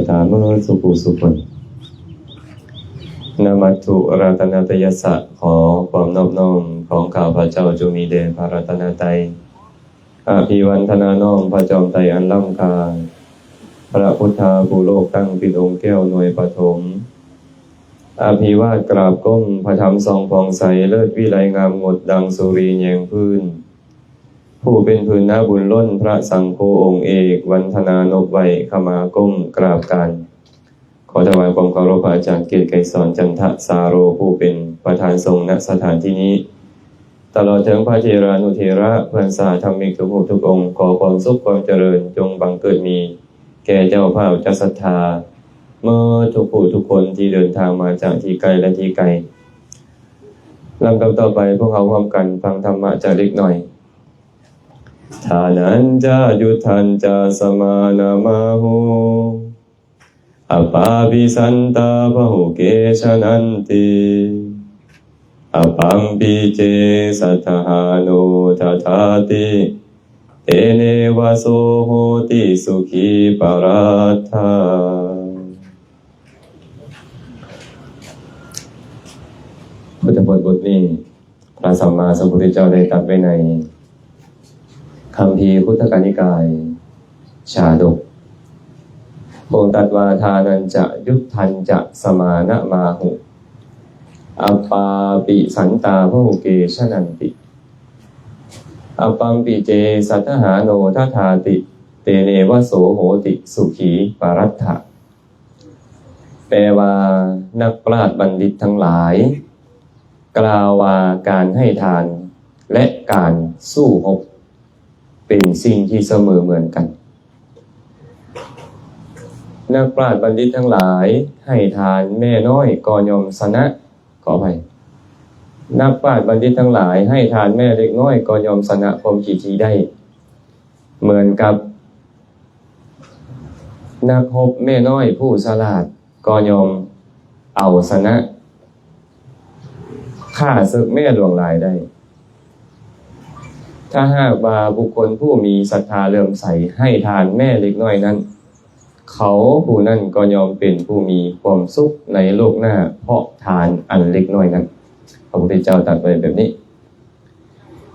ສາທຸ ສຸຂູສຸຄົນ. ນະມັດຖຸລັດຕະນະຕະຍັດສະ ຂໍຄວາມນອບນ້ອມຂອງຂ້າພະເຈົ້າຈົ່ງມີແດ່ພະລັດຕະນະໄຕ. ອະພິວັນທະນານ້ອມພະຈອມໄຕອັນລ້ຳຄ່າ, ພະພຸດທາຜູ້ໂລກຕັ້ງເປັນອົງແກ້ວໜ່ວຍປະຖົມ. ອະພິວາດກາບກົ້ມພະທຳສ່ອງຜ່ອງໃສ ເລີດວິໄລງາມງົດດັ່ງສຸຣີແຍງພື້ນ. ຜູ້ເປັນພື້ນນາບຸນລົ້ນ ພະສັງໂຄອົງເອກ ວັນທະນານົບໄຫວ້ ຂະມາກົ້ມກາບການ. ຂໍຖວາຍຄວາມເຄົາລົບພະອາຈານເກດໄກສອນ ຈັນທະສາໂຣ ຜູ້ເປັນປະທານສົງນະສະຖານທີ່ນີ້ ຕະຫຼອດເຖິງພະເຖລານຸເຖລະ ເພື່ອນສາທຳມິກທຸກຮູບທຸກອົງ. ຂໍຄວາມສຸກຄວາມຈະເລີນຈົ່ງບັງເກີດມີແກ່ເຈົ້າພາບເຈົ້າສັດທາເໝິດທຸກຜູ້ທຸກຄົນທີ່ເດີນທາງມາຈາກທີ່ໃກ້ ແລະ ທີ່ໄກ. ລຳດັບຕໍ່ໄປ ພວກເຮົາຮ່ວມກັນຟັງທຳມະຈັກເລັກນ້ອຍ. ທານັນຈະ ຍຸດທັນຈະ ສະມານະມາຫຸ ອະປາປິສັນຕາ ພະຫຸເກ ຊະນັນຕິ ອະປັມປິເຈ ສັດທະຫາໂນ ທັດຖາຕິ ເຕເນວະ ໂສໂຫຕິ ສຸຂີ ປະລັດຖາ. ພຸດທະພົດບົດນີ້ ພະສຳມາສຳພຸດທະເຈົ້າໄດ້ຕັດໄວ້ໃນຄຳພີຄຸດທະກະນິກາຍຊາດົກ. ພະອົງຕັດວ່າ ທານັນຈະ ຍຸດທັນຈະ ສະມານະມາຫຸ ອະປາປິສັນຕາ ພະຫຸເກ ຊະນັນຕິ ອະປັມປິເຈ ສັດທະຫາໂນ ທັດຖາຕິ ເຕເນວະ ໂສໂຫຕິ ສຸຂີ ປະລັດຖາ. ແປວ່າ ນັກປາດບັນດິດທັງຫຼາຍ ກ່າວວ່າການໃຫ້ທານ ແລະ ການສູ້ຮົບ ເປັນສິ່ງທີ່ສະເໝີເໝືອນກັນ. ນັກປາດບັນດິດທັງຫຼາຍ ໃຫ້ທານແມ້ນ້ອຍກໍຍ່ອມຊະນະ ຂໍອະໄພ ນັກປາດບັນດິດທັງຫຼາຍ ໃຫ້ທານແມ້ເລັກນ້ອຍກໍຍ່ອມຊະນະຄວາມຂີ້ຖີ່ໄດ້ ເໝືອນກັບ ນັກຮົບແມ້ນ້ອຍຜູ້ສະຫຼາດກໍຍອມເອົາຊະນະຂ້າເສິກແມ້ຫຼວງຫຼາຍໄດ້. ຖ້າຫາກວ່າບຸກຄົນຜູ້ມີສັດທາເຫຼື້ອມໃສໃຫ້ທານແມ້ເລັກນ້ອຍນັ້ນ, ເຂົາຜູ້ນັ້ນກໍຍອມເປັນຜູ້ມີຄວາມສຸກໃນໂລກໜ້າເພາະທານອັນເລັກນ້ອຍນັ້ນ. ພະພຸດທະເຈົ້າຕັດໄວ້ແບບນີ້.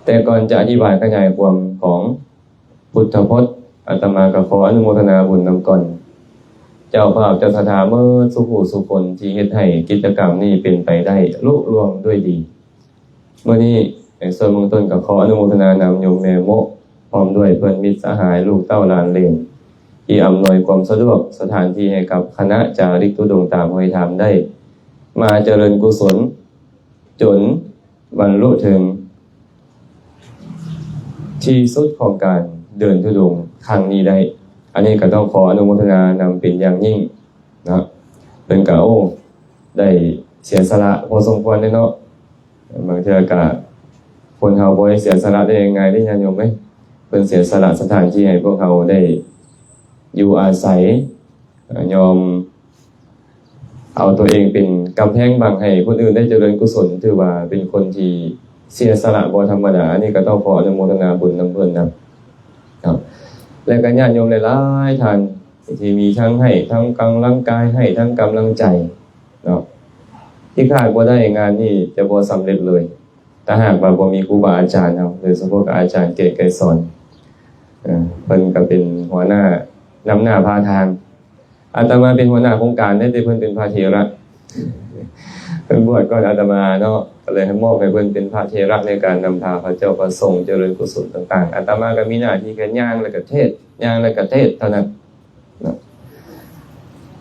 ແຕ່ກ່ອນຈະອະທິບາຍຂະຫຍາຍຄວາມຂອງ ພຸດທະພົດ, ອາດຕະມາກໍຂໍອະນຸໂມທະນາບຸນນຳກ່ອນ ເຈົ້າພາບເຈົ້າສັດທາເໝິດສູ່ຜູ້ສູ່ຄົນທີ່ເຮັດໃຫ້ກິດຈະກຳນີ້ເປັນໄປໄດ້ລຸລ່ວງດ້ວຍດີ. ມື້ນີ້ໃນສ່ວນເບື້ອງຕົ້ນກໍຂໍອະນຸໂມທະນານຳໂຍມແມ່ໂມະ ພ້ອມດ້ວຍເພື່ອນມິດສະຫາຍ ລູກເຕົ້າຫຼານເລນ ທີ່ອຳນວຍຄວາມສະດວກສະຖານທີ່ໃຫ້ກັບຄະນະຈາລິກທຸດົງຕາມຮອຍທາມໄດ້ມາຈະເລີນກຸສົນ ຈົນບັນລຸເຖິງທີ່ສຸດຂອງການເດີນທຸດົງຄັ້ງນີ້ໄດ້. ອັນນີ້ກໍຕ້ອງຂໍອະນຸໂມທະນານຳເປັນຢ່າງຍິ່ງເນາະ. ເພິ່ນກໍ ໂອ້ ໄດ້ເສຍສະຫຼະພໍສົມຄວນເດ້ເນາະ. ບາງເທື່ອກໍຄົນເຮົາບໍ່ໄດ້ເສຍສະຫຼະໄດ້ງ່າຍໆເດ້ ຍາດໂຍມເອີຍ. ເພິ່ນເສຍສະຫຼະສະຖານທີ່ໃຫ້ພວກເຮົາໄດ້ຢູ່ອາໄສ, ຍອມ ເອົາຕົວເອງເປັນກຳແພງບັງໃຫ້ຄົນອື່ນໄດ້ຈະເລີນກຸສົນ, ຖືວ່າເປັນຄົນທີ່ເສຍສະຫຼະບໍ່ທຳມະດາ. ອັນນີ້ກໍຕ້ອງຂໍອະນຸໂມທະນາບຸນນຳເພິ່ນນຳເນາະ. ແລະກໍຍາດໂຍມຫຼາຍໆທ່ານທີ່ມີທັງໃຫ້ທັງກຳລັງກາຍ, ໃຫ້ທັງກຳລັງໃຈເນາະ, ທີ່ຂາດບໍ່ໄດ້ງານນີ້ຈະບໍ່ສຳເລັດເລີຍ ຖ້າຫາກວ່າບໍ່ມີຄູບາອາຈານເຮົາ, ໂດຍສະເພາະກໍອາຈານເກດໄກສອນ, ເອີ ເພິ່ນກໍເປັນຫົວໜ້ານຳໜ້າພາທາງ. ອາດຕະມາເປັນຫົວໜ້າໂຄງການເດ້, ແຕ່ເພິ່ນເປັນພະເຖລະ, ເພິ່ນບວດກ່ອນອາດຕະມາເນາະ, ກໍເລີຍໃຫ້ມອບໃຫ້ເພິ່ນເປັນພະເຖລະໃນການນຳພາພະເຈົ້າພະສົງຈະເລີນກຸສົນຕ່າງໆ. ອາດຕະມາກໍມີໜ້າທີ່ແຄ່ຍ່າງແລ້ວກໍເທດ, ຍ່າງແລ້ວກໍເທດເທົ່ານັ້ນເນາະ.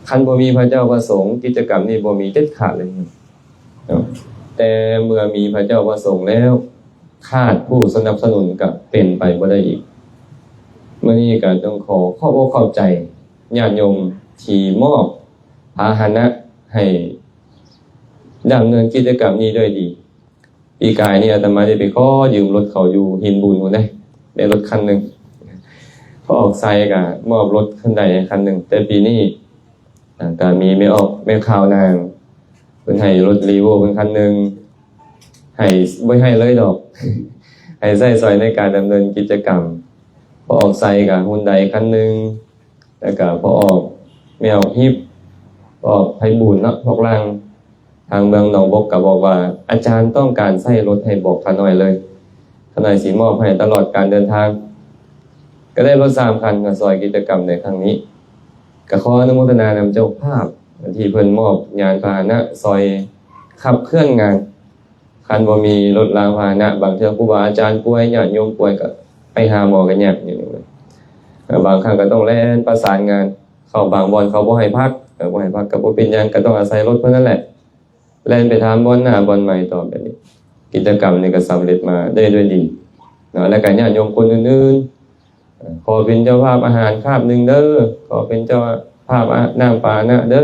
ຄັນບໍ່ມີພະເຈົ້າພະສົງ, ກິດຈະກຳນີ້ບໍ່ມີເດັດຂາດເລີຍເນາະ. ແຕ່ເມື່ອມີພະເຈົ້າພະສົງແລ້ວ, ຂາດຜູ້ສະໜັບສະໜູນກໍເປັນໄປບໍ່ໄດ້ອີກ. ມື້ນີ້ກໍຕ້ອງຂໍຂອບອົກຂອບໃຈຍາດໂຍມທີ່ມອບພາຫະນະໃຫ້ດຳເນີນກິດຈະກຳນີ້ດ້ວຍດີ. ປີກາຍນີ້ອາດຕະມາໄດ້ໄປຂໍຢືມລົດເຂົາຢູ່ຫີນບູນພຸ້ນເດ້, ໄດ້ລົດຄັນໜຶ່ງ. ພໍອອກໄຊກໍມອບລົດຄັນໃດຄັນໜຶ່ງ, ແຕ່ປີນີ້ ອ່າ ກະມີແມ່ອອກແມ່ຂ່າວນາງ ເພິ່ນໃຫ້ລົດ Revo ເພິ່ນຄັນໜຶ່ງ ໃຫ້ ບໍ່ໃຫ້ເລີຍດອກ ໃຫ້ໃຊ້ສອຍໃນການດຳເນີນກິດຈະກຳ. ພໍອອກໄຊກະຮຸນໄດຄັນໜຶ່ງ ແລ້ວກະພໍອອກ ແມ່ອອກຮີບ ອອກໄພບູນເນາະ ພວກລ່າງ ທາງເມືອງໜອງບົກກໍບອກວ່າ ອາຈານຕ້ອງການໃຊ້ລົດໃຫ້ບອກຂ້ານ້ອຍເລີຍ, ຂ້ານ້ອຍຊິມອບໃຫ້ຕະຫຼອດການເດີນທາງ. ກໍໄດ້ລົດສາມຄັນມາຊ່ອຍກິດຈະກຳໃນຄັ້ງນີ້. ກໍຂໍອະນຸໂມທະນານຳເຈົ້າພາບທີ່ເພິ່ນມອບຍານພາຫະນະຊ່ອຍຂັບເຄື່ອນງານ. ຄັນບໍ່ມີລົດລາງພາຫະນະ, ບາງເທື່ອຄູບາອາຈານປ່ວຍ, ຍາດໂຍມປ່ວຍ, ກໍໄປຫາໝໍກໍຍາກຢູ່ນີ້. ແລະບາງຄັ້ງກໍຕ້ອງແລ່ນປະສານງານ, ເຂົ້າບາງບ່ອນເຂົາບໍ່ໃຫ້ພັກ, ເອີ ບໍ່ໃຫ້ພັກກໍບໍ່ເປັນຫຍັງ, ກໍຕ້ອງອາໄສລົດເພິ່ນນັ້ນແຫຼະ ແລ່ນໄປຖາມບ່ອນໜ້າບ່ອນໃໝ່ຕໍ່. ແບບນີ້ ກິດຈະກຳນີ້ກໍສຳເລັດມາໄດ້ດ້ວຍດີເນາະ. ແລ້ວກໍຍາດໂຍມຄົນອື່ນໆ, ຂໍເປັນເຈົ້າພາບອາຫານຄາບໜຶ່ງເດີ້, ຂໍເປັນເຈົ້າພາບອາ ນ້ຳປານະເດີ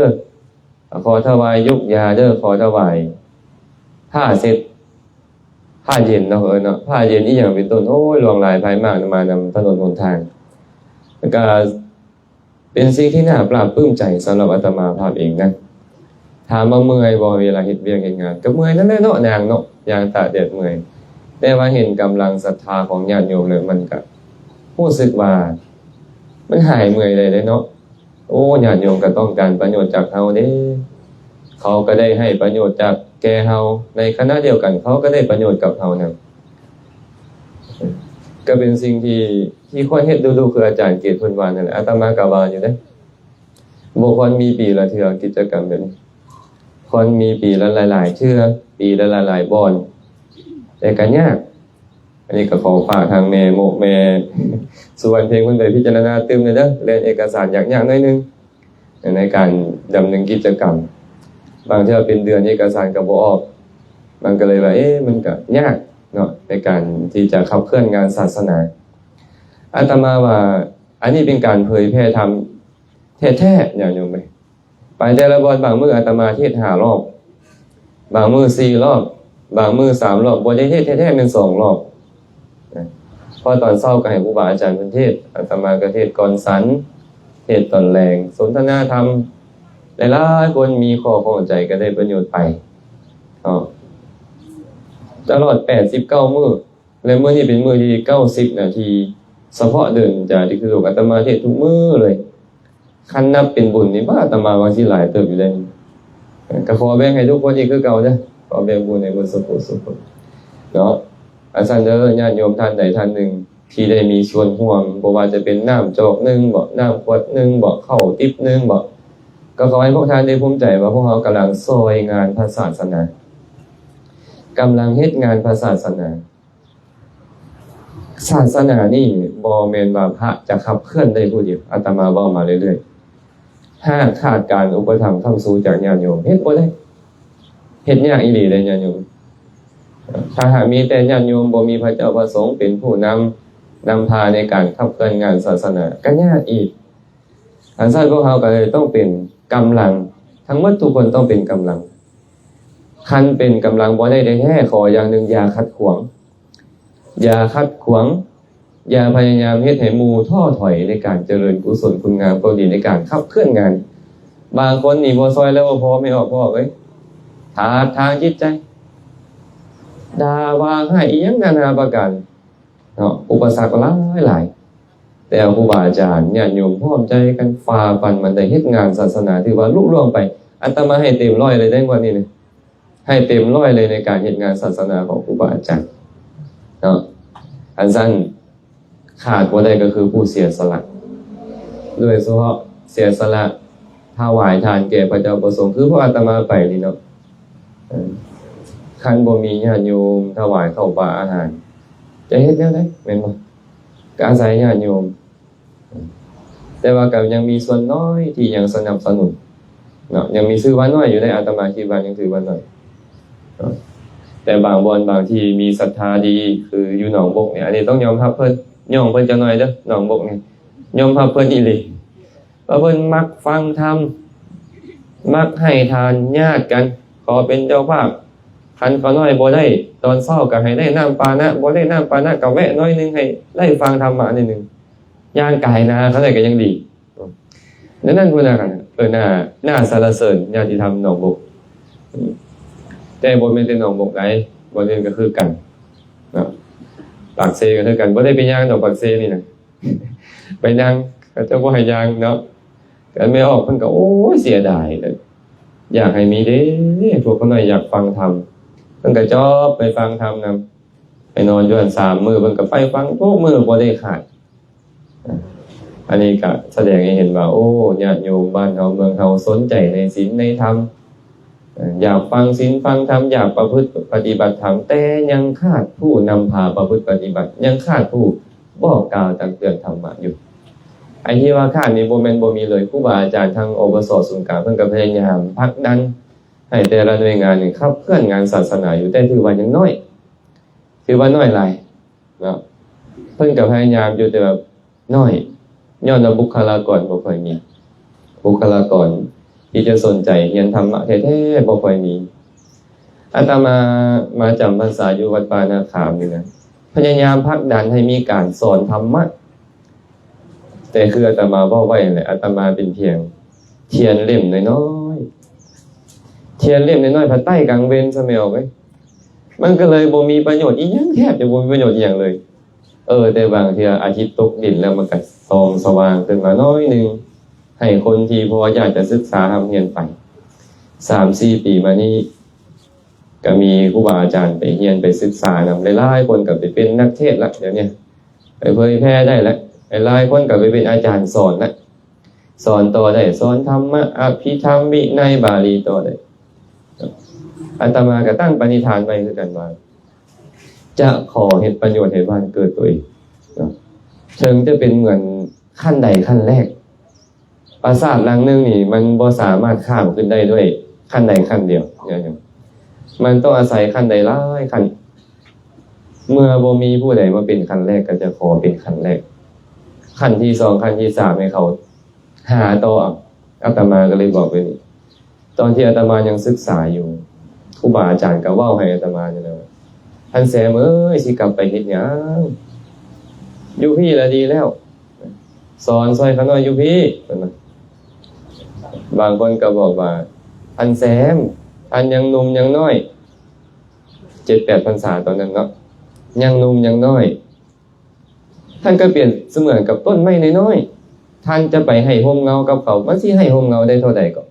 ້, ຂໍຖວາຍຢົກຢາເດີ້, ຂໍຖວາຍຜ້າເຊັດ ຜ້າເຢັນເນາະ ເອີເນາະ, ຜ້າເຢັນອີ່ຫຍັງເປັນຕົ້ນ. ໂອ້ຍ ຫຼວງຫຼາຍພາຍມາກມານຳຖະໜົນຫົນທາງ. ແລ້ວກໍເປັນສິ່ງທີ່ໜ້າປາບປຶ້ມໃຈສຳລັບອາດຕະມາພາບເອງນະ. ຖາມວ່າເມື່ອຍບໍ່ເວລາເຮັດວຽກເຮັດງານ? ກໍເມື່ອຍນັ້ນແຫຼະເນາະນາງເນາະ, ຍ່າງຕາກແດດເມື່ອຍ, ແຕ່ວ່າເຫັນກຳລັງສັດທາຂອງຍາດໂຍມແລ້ວ ມັນກໍຮູ້ສຶກວ່າມັນຫາຍເມື່ອຍໄດ້ເດ້ເນາະ. ໂອ້ ຍາດໂຍມກໍຕ້ອງການປະໂຫຍດຈາກເຮົາເດ້, ເຂົາກໍໄດ້ໃຫ້ປະໂຫຍດຈາກແກ່ເຮົາ, ໃນຂະນະດຽວກັນເຂົາກໍໄດ້ປະໂຫຍດກັບເຮົານຳ. ກໍເປັນສິ່ງທີ່ ທີ່ຄວນເຮັດດຸໆ ຄືອາຈານເກດເພິ່ນວ່ານັ້ນແຫຼະ. ອາດຕະມາກໍວ່າຢູ່ເດ້, ບໍ່ຄວນມີປີລະເທື່ອກິດຈະກຳແບບນີ້, ຄວນມີປີລະຫຼາຍໆເທື່ອ, ປີລະຫຼາຍໆບ່ອນ, ແຕ່ກໍຍາກ. ອັນນີ້ກໍຂໍຝາກທາງແມ່ໂມະແມ່ສຸວັນເພັງເພິ່ນໄປພິຈາລະນາຕື່ມແດ່ເດີ້, ແລ່ນເອກະສານຍາກໆໜ້ອຍໜຶ່ງ ໃນການດຳເນີນກິດຈະກຳ. ບາງເທື່ອເປັນເດືອນເອກະສານກໍບໍ່ອອກ, ມັນກໍເລີຍວ່າ ເອະ ມັນກໍຍາກເນາະ ໃນການທີ່ຈະຂັບເຄື່ອນງານສາສະໜາ. ອາດຕະມາວ່າ ອັນນີ້ເປັນການເຜີຍແຜ່ທຳແທ້ໆ ຍາດໂຍມເອີຍ. ໄປແຕ່ລະບ່ອນ ບາງມື້ອາດຕະມາເທດຫ້າລອບ, ບາງມື້ສີ່ລອບ, ບາງມື້ສາມລອບ, ບໍ່ໄດ້ເທດແທ້ໆ ແມ່ນສອງລອບນະ. ເພາະຕອນເຊົ້າກໍໃຫ້ຄູບາອາຈານເພິ່ນເທດ, ອາດຕະມາກໍເທດກ່ອນສັນ, ເທດຕອນແລງ, ສົນທະນາທຳ ຫຼາຍໆຄົນມີຂໍ້ຂ້ອງໃຈກໍໄດ້ປະໂຫຍດໄປເນາະ ຕະຫຼອດແປດສິບເກົ້າມື້. ແລະ ມື້ນີ້ເປັນມື້ທີເກົ້າສິບນະ ທີ່ສະເພາະເດືອນເປັນຈາທິກຂະທຸກ ອາດຕະມາເທດທຸກມື້ເລີຍ. ຄັນນັບເປັນບຸນນີ້ ບາດ ອາດຕະມາວ່າຊິຫຼາຍເຕີບຢູ່ເດ້. ກໍຂໍແບ່ງໃຫ້ທຸກຄົນອີກຄືເກົ່າເດີ້, ຂໍແບ່ງບຸນໃຫ້ໝົດສູ່ຜູ້ສູ່ຄົນເນາະ. ອັນຊັ້ນເດີ້ ຍາດໂຍມທ່ານໃດທ່ານໜຶ່ງ ທີ່ໄດ້ມີສ່ວນຮ່ວມ, ບໍ່ວ່າຈະເປັນນ້ຳຈອກໜຶ່ງບໍ, ນ້ຳຂວດໜຶ່ງບໍ, ເຂົ້າຕິບໜຶ່ງບໍ, ກໍຂໍໃຫ້ພວກທ່ານໄດ້ພູມໃຈວ່າ ພວກເຮົາກຳລັງຊ່ອຍງານພະສາສະໜາ, ກຳລັງເຮັດງານພະສາສະໜາ. ສາສະໜານີ້ບໍ່ແມ່ນວ່າພະຈະຂັບເຄື່ອນໄດ້ຜູ້ດຽວ, ອາດຕະມາເວົ້າມາເລື້ອຍໆ. ຫາກຂາດການອຸປະຖຳຄ້ຳຊູຈາກຍາດໂຍມ ເຮັດບໍ່ໄດ້, ເຮັດຍາກອີ່ຫຼີເດ້ຍາດໂຍມ. ຖ້າຫາກມີແຕ່ຍາດໂຍມ, ບໍ່ມີພະເຈົ້າພະສົງເປັນຜູ້ນຳ, ນຳພາໃນການຂັບເຄື່ອນງານສາສະໜາ ກໍຍາກອີກ. ອັນຊັ້ນພວກເຮົາກໍເລີຍຕ້ອງເປັນກຳລັງ, ທັງໝົດທຸກຄົນຕ້ອງເປັນກຳລັງ. ຄັນເປັນກຳລັງບໍ່ໄດ້ແທ້ໆ, ຂໍຢ່າງໜຶ່ງ, ຢ່າຂັດຂວາງ, ຢ່າຂັດຂວາງ, ຢ່າພະຍາຍາມເຮັດໃຫ້ໝູ່ທໍ້ຖອຍໃນການຈະເລີນກຸສົນຄຸນງາມຄວາມດີໃນການຂັບເຄື່ອນງານ. ບາງຄົນນີ້ບໍ່ຊ່ອຍແລ້ວບໍ່ພໍ, ແມ່ອອກ ພໍ່ອອກເອີຍ, ຖາກທາງຈິດໃຈ, ດ່າວ່າຮ້າຍອີ່ຫຍັງນານາປະການ ເນາະ, ອຸປະສັກຫຼາຍໆ ແຕ່ຄູບາອາຈານ ຍາດໂຍມພ້ອມໃຈກັນຝ່າຟັນມາໄດ້ເຮັດງານສາສະໜາ ຖືວ່າລຸລ່ວງໄປ. ອາດຕະມາໃຫ້ເຕັມຮ້ອຍເລີຍເດ້ ງວດນີ້ນະ, ໃຫ້ເຕັມຮ້ອຍເລີຍໃນການເຮັດງານສາສະໜາຂອງຄູບາອາຈານເນາະ. ອັນຊັ້ນຂາດບໍ່ໄດ້ກໍຄືຜູ້ເສຍສະຫຼະ, ໂດຍສະເພາະເສຍສະຫຼະຖວາຍທານແກ່ພະເຈົ້າພະສົງ ຄືພວກອາດຕະມາໄປນີ້ເນາະ. ເອີ ຄັນບໍ່ມີຍາດໂຍມຖວາຍເຂົ້າປາອາຫານ ຈະເຮັດແນວໃດ ແມ່ນບໍ່? ກໍອາໄສຍາດໂຍມ, ແຕ່ວ່າກໍຍັງມີສ່ວນນ້ອຍທີ່ຍັງສະໜັບສະໜູນເນາະ, ຍັງມີຊື່ວ່ານ້ອຍຢູ່ໃດ໋, ອາດຕະມາຄິດວ່າຍັງຖືວ່ານ້ອຍເນາະ. ແຕ່ບາງບ່ອນບາງທີ່ມີສັດທາດີ ຄືຢູ່ໜອງບົກນີ້, ອັນນີ້ຕ້ອງຍອມຮັບເພິ່ນ, ຍ້ອງເພິ່ນຈັກໜ້ອຍເດີ້, ໜອງບົກນີ້ຍອມຮັບເພິ່ນອີ່ຫຼີ. ວ່າເພິ່ນມັກຟັງທຳ, ມັກໃຫ້ທານຍາດກັນ, ຂໍເປັນເຈົ້າພາບ. ຄັນຂ້ານ້ອຍບໍ່ໄດ້ຕອນເຊົ້າກໍໃຫ້ໄດ້ນ້ຳປານະ, ບໍ່ໄດ້ນ້ຳປານະກໍແວະໜ້ອຍໜຶ່ງໃຫ້ໄດ້ຟັງທຳມະໜ້ອຍໜຶ່ງ, ຍ່າງກາຍໜ້າຂ້ານ້ອຍກໍຍັງດີ. ແນວນັ້ນພຸ້ນນະ, ເອີ ໜ້າ, ໜ້າສັນລະເສີນຍາດຕິທຳໜອງບົກ. ແຕ່ບໍ່ແມ່ນແຕ່ໜອງບົກໃດ, ບ່ອນອື່ນກໍຄືກັນເນາະ, ປາກເຊກໍຄືກັນ, ບໍ່ໄດ້ໄປຍ່າງດອກປາກເຊນີ້ນະ. ໄປຍ່າງ ເຂົາເຈົ້າບໍ່ໃຫ້ຍ່າງເນາະ, ແມ່ອອກເພິ່ນກໍ ໂອ້ຍ ເສຍດາຍເລີຍ ຢາກໃຫ້ມີເດ້ ພວກຂ້ານ້ອຍຢາກຟັງທຳ. ເພິ່ນກໍຈອບໄປຟັງທຳນຳ ໄປນອນຢູ່ຫັ້ນສາມມື້ ເພິ່ນກໍໄປຟັງທຸກມື້ບໍ່ໄດ້ຂາດ. ອັນນີ້ກໍສະແດງໃຫ້ເຫັນວ່າ ໂອ້ ຍາດໂຍມບ້ານເຮົາເມືອງເຮົາສົນໃຈໃນສິນໃນທຳ ຢາກຟັງສິນຟັງທຳ ຢາກປະພຶດປະຕິບັດທຳ ແຕ່ຍັງຂາດຜູ້ນຳພາປະພຶດປະຕິບັດ ຍັງຂາດຜູ້ບອກກ່າວຕັກເຕືອນທຳມະຢູ່. ໄອ້ທີ່ວ່າຂາດນີ້ບໍ່ແມ່ນບໍ່ມີເລີຍ. ຄູບາອາຈານທາງ ອບສ ສູນກາງ ເພິ່ນກໍພະຍາຍາມຜັກດັນໃຫ້ແຕ່ລະໜ່ວຍງານນີ້ຂັບເຄື່ອນງານສາສະໜາຢູ່ ແຕ່ຖືວ່າຍັງນ້ອຍ ຖືວ່ານ້ອຍຫຼາຍເນາະ. ເພິ່ນກໍພະຍາຍາມຢູ່ ແຕ່ວ່ານ້ອຍ ຍ້ອນວ່າບຸກຄະລາກອນບໍ່ຄ່ອຍມີ ບຸກຄະລາກອນທີ່ຈະສົນໃຈຮຽນທຳມະແທ້ໆບໍ່ຄ່ອຍມີ. ອາດຕະມາມາຈຳພັນສາຢູ່ວັດປ່ານາຂາມນີ້ນະ ພະຍາຍາມຜັກດັນໃຫ້ມີການສອນທຳມະ ແຕ່ຄືອາດຕະມາເວົ້າໄວ້ຫັ້ນແຫຼະ ອາດຕະມາເປັນພຽງທຽນເຫຼັ້ມນ້ອຍໆ ທຽນເຫຼັ້ມນ້ອຍໆ ພາຍໃຕ້ກາງເວັນຊະແມ່ອອກເອີຍ. ມັນກໍເລີຍບໍ່ມີປະໂຫຍດອີ່ຫຍັງ ແທບຈະບໍ່ມີປະໂຫຍດອີ່ຫຍັງເລີຍ. ເອີ ແຕ່ບາງເທື່ອອາທິດຕົກດິນແລ້ວ ມັນກໍສ່ອງສະຫວ່າງຂຶ້ນມາໜ້ອຍໜຶ່ງ ໃຫ້ຄົນທີ່ພໍຢາກຈະສຶກສາຮ່ຳຮຽນໄປ. ສາມສີ່ປີມານີ້ ກໍມີຄູບາອາຈານໄປຮຽນໄປສຶກສານຳ ຫຼາຍໆຄົນກໍໄປເປັນນັກເທດລະ ດຽວນີ້ໄປເຜີຍແຜ່ໄດ້ລະ ຫຼາຍໆຄົນກໍໄປເປັນອາຈານສອນລະ ສອນຕໍ່ໄດ້ ສອນທຳມະ ອະພິທຳ ວິໄນ ບາລີຕໍ່ໄດ້. ອາດຕະມາກໍຕັ້ງປະນິທານໄວ້ຄືກັນວ່າ ຈະຂໍເຮັດປະໂຫຍດໃຫ້ບ້ານເກີດຕົວເອງເນາະ ເຖິງຈະເປັນເໝືອນຂັ້ນໃດຂັ້ນແລກ. ປາສາດຫຼັງໜຶ່ງນີ້ ມັນບໍ່ສາມາດຂ້າມຂຶ້ນໄດ້ດ້ວຍຂັ້ນໃດຂັ້ນດຽວ ມັນຕ້ອງອາໄສຂັ້ນໃດຫຼາຍຂັ້ນ. ເມື່ອບໍ່ມີຜູ້ໃດມາເປັນຂັ້ນແລກ ກໍຈະຂໍເປັນຂັ້ນແລກ ຂັ້ນທີສອງ ຂັ້ນທີສາມ ໃຫ້ເຂົາຫາຕໍ່ເອົາ. ອາດຕະມາກໍເລີຍບອກໄປນີ້ ຕອນທີ່ອາດຕະມາຍັງສຶກສາຢູ່ ຄູບາອາຈານກໍເວົ້າໃຫ້ອາດຕະມານີ້ແຫຼະວ່າ ທ່ານແຊມເອີຍ ຊິກັບໄປເຮັດຫຍັງຢູ່ພີ້ລະ ດີແລ້ວ ສອນຊ່ອຍຂ້ານ້ອຍຢູ່ພີ້ ເພິ່ນວ່າ. ບາງຄົນກໍບອກວ່າ ທ່ານແຊມ ທ່ານຍັງໜຸ່ມຍັງນ້ອຍ ເຈັດແປດພັນສາຕອນນັ້ນເນາະ ຍັງໜຸ່ມຍັງນ້ອຍ ທ່ານກໍປຽບສະເໝືອນກັບຕົ້ນໄມ້ນ້ອຍໆ ທ່ານຈະໄປໃຫ້ຮົ່ມເງົາກັບເຂົາ ມັນຊິໃຫ້ຮົ່ມເງົາໄດ້ເທົ່າໃດກໍ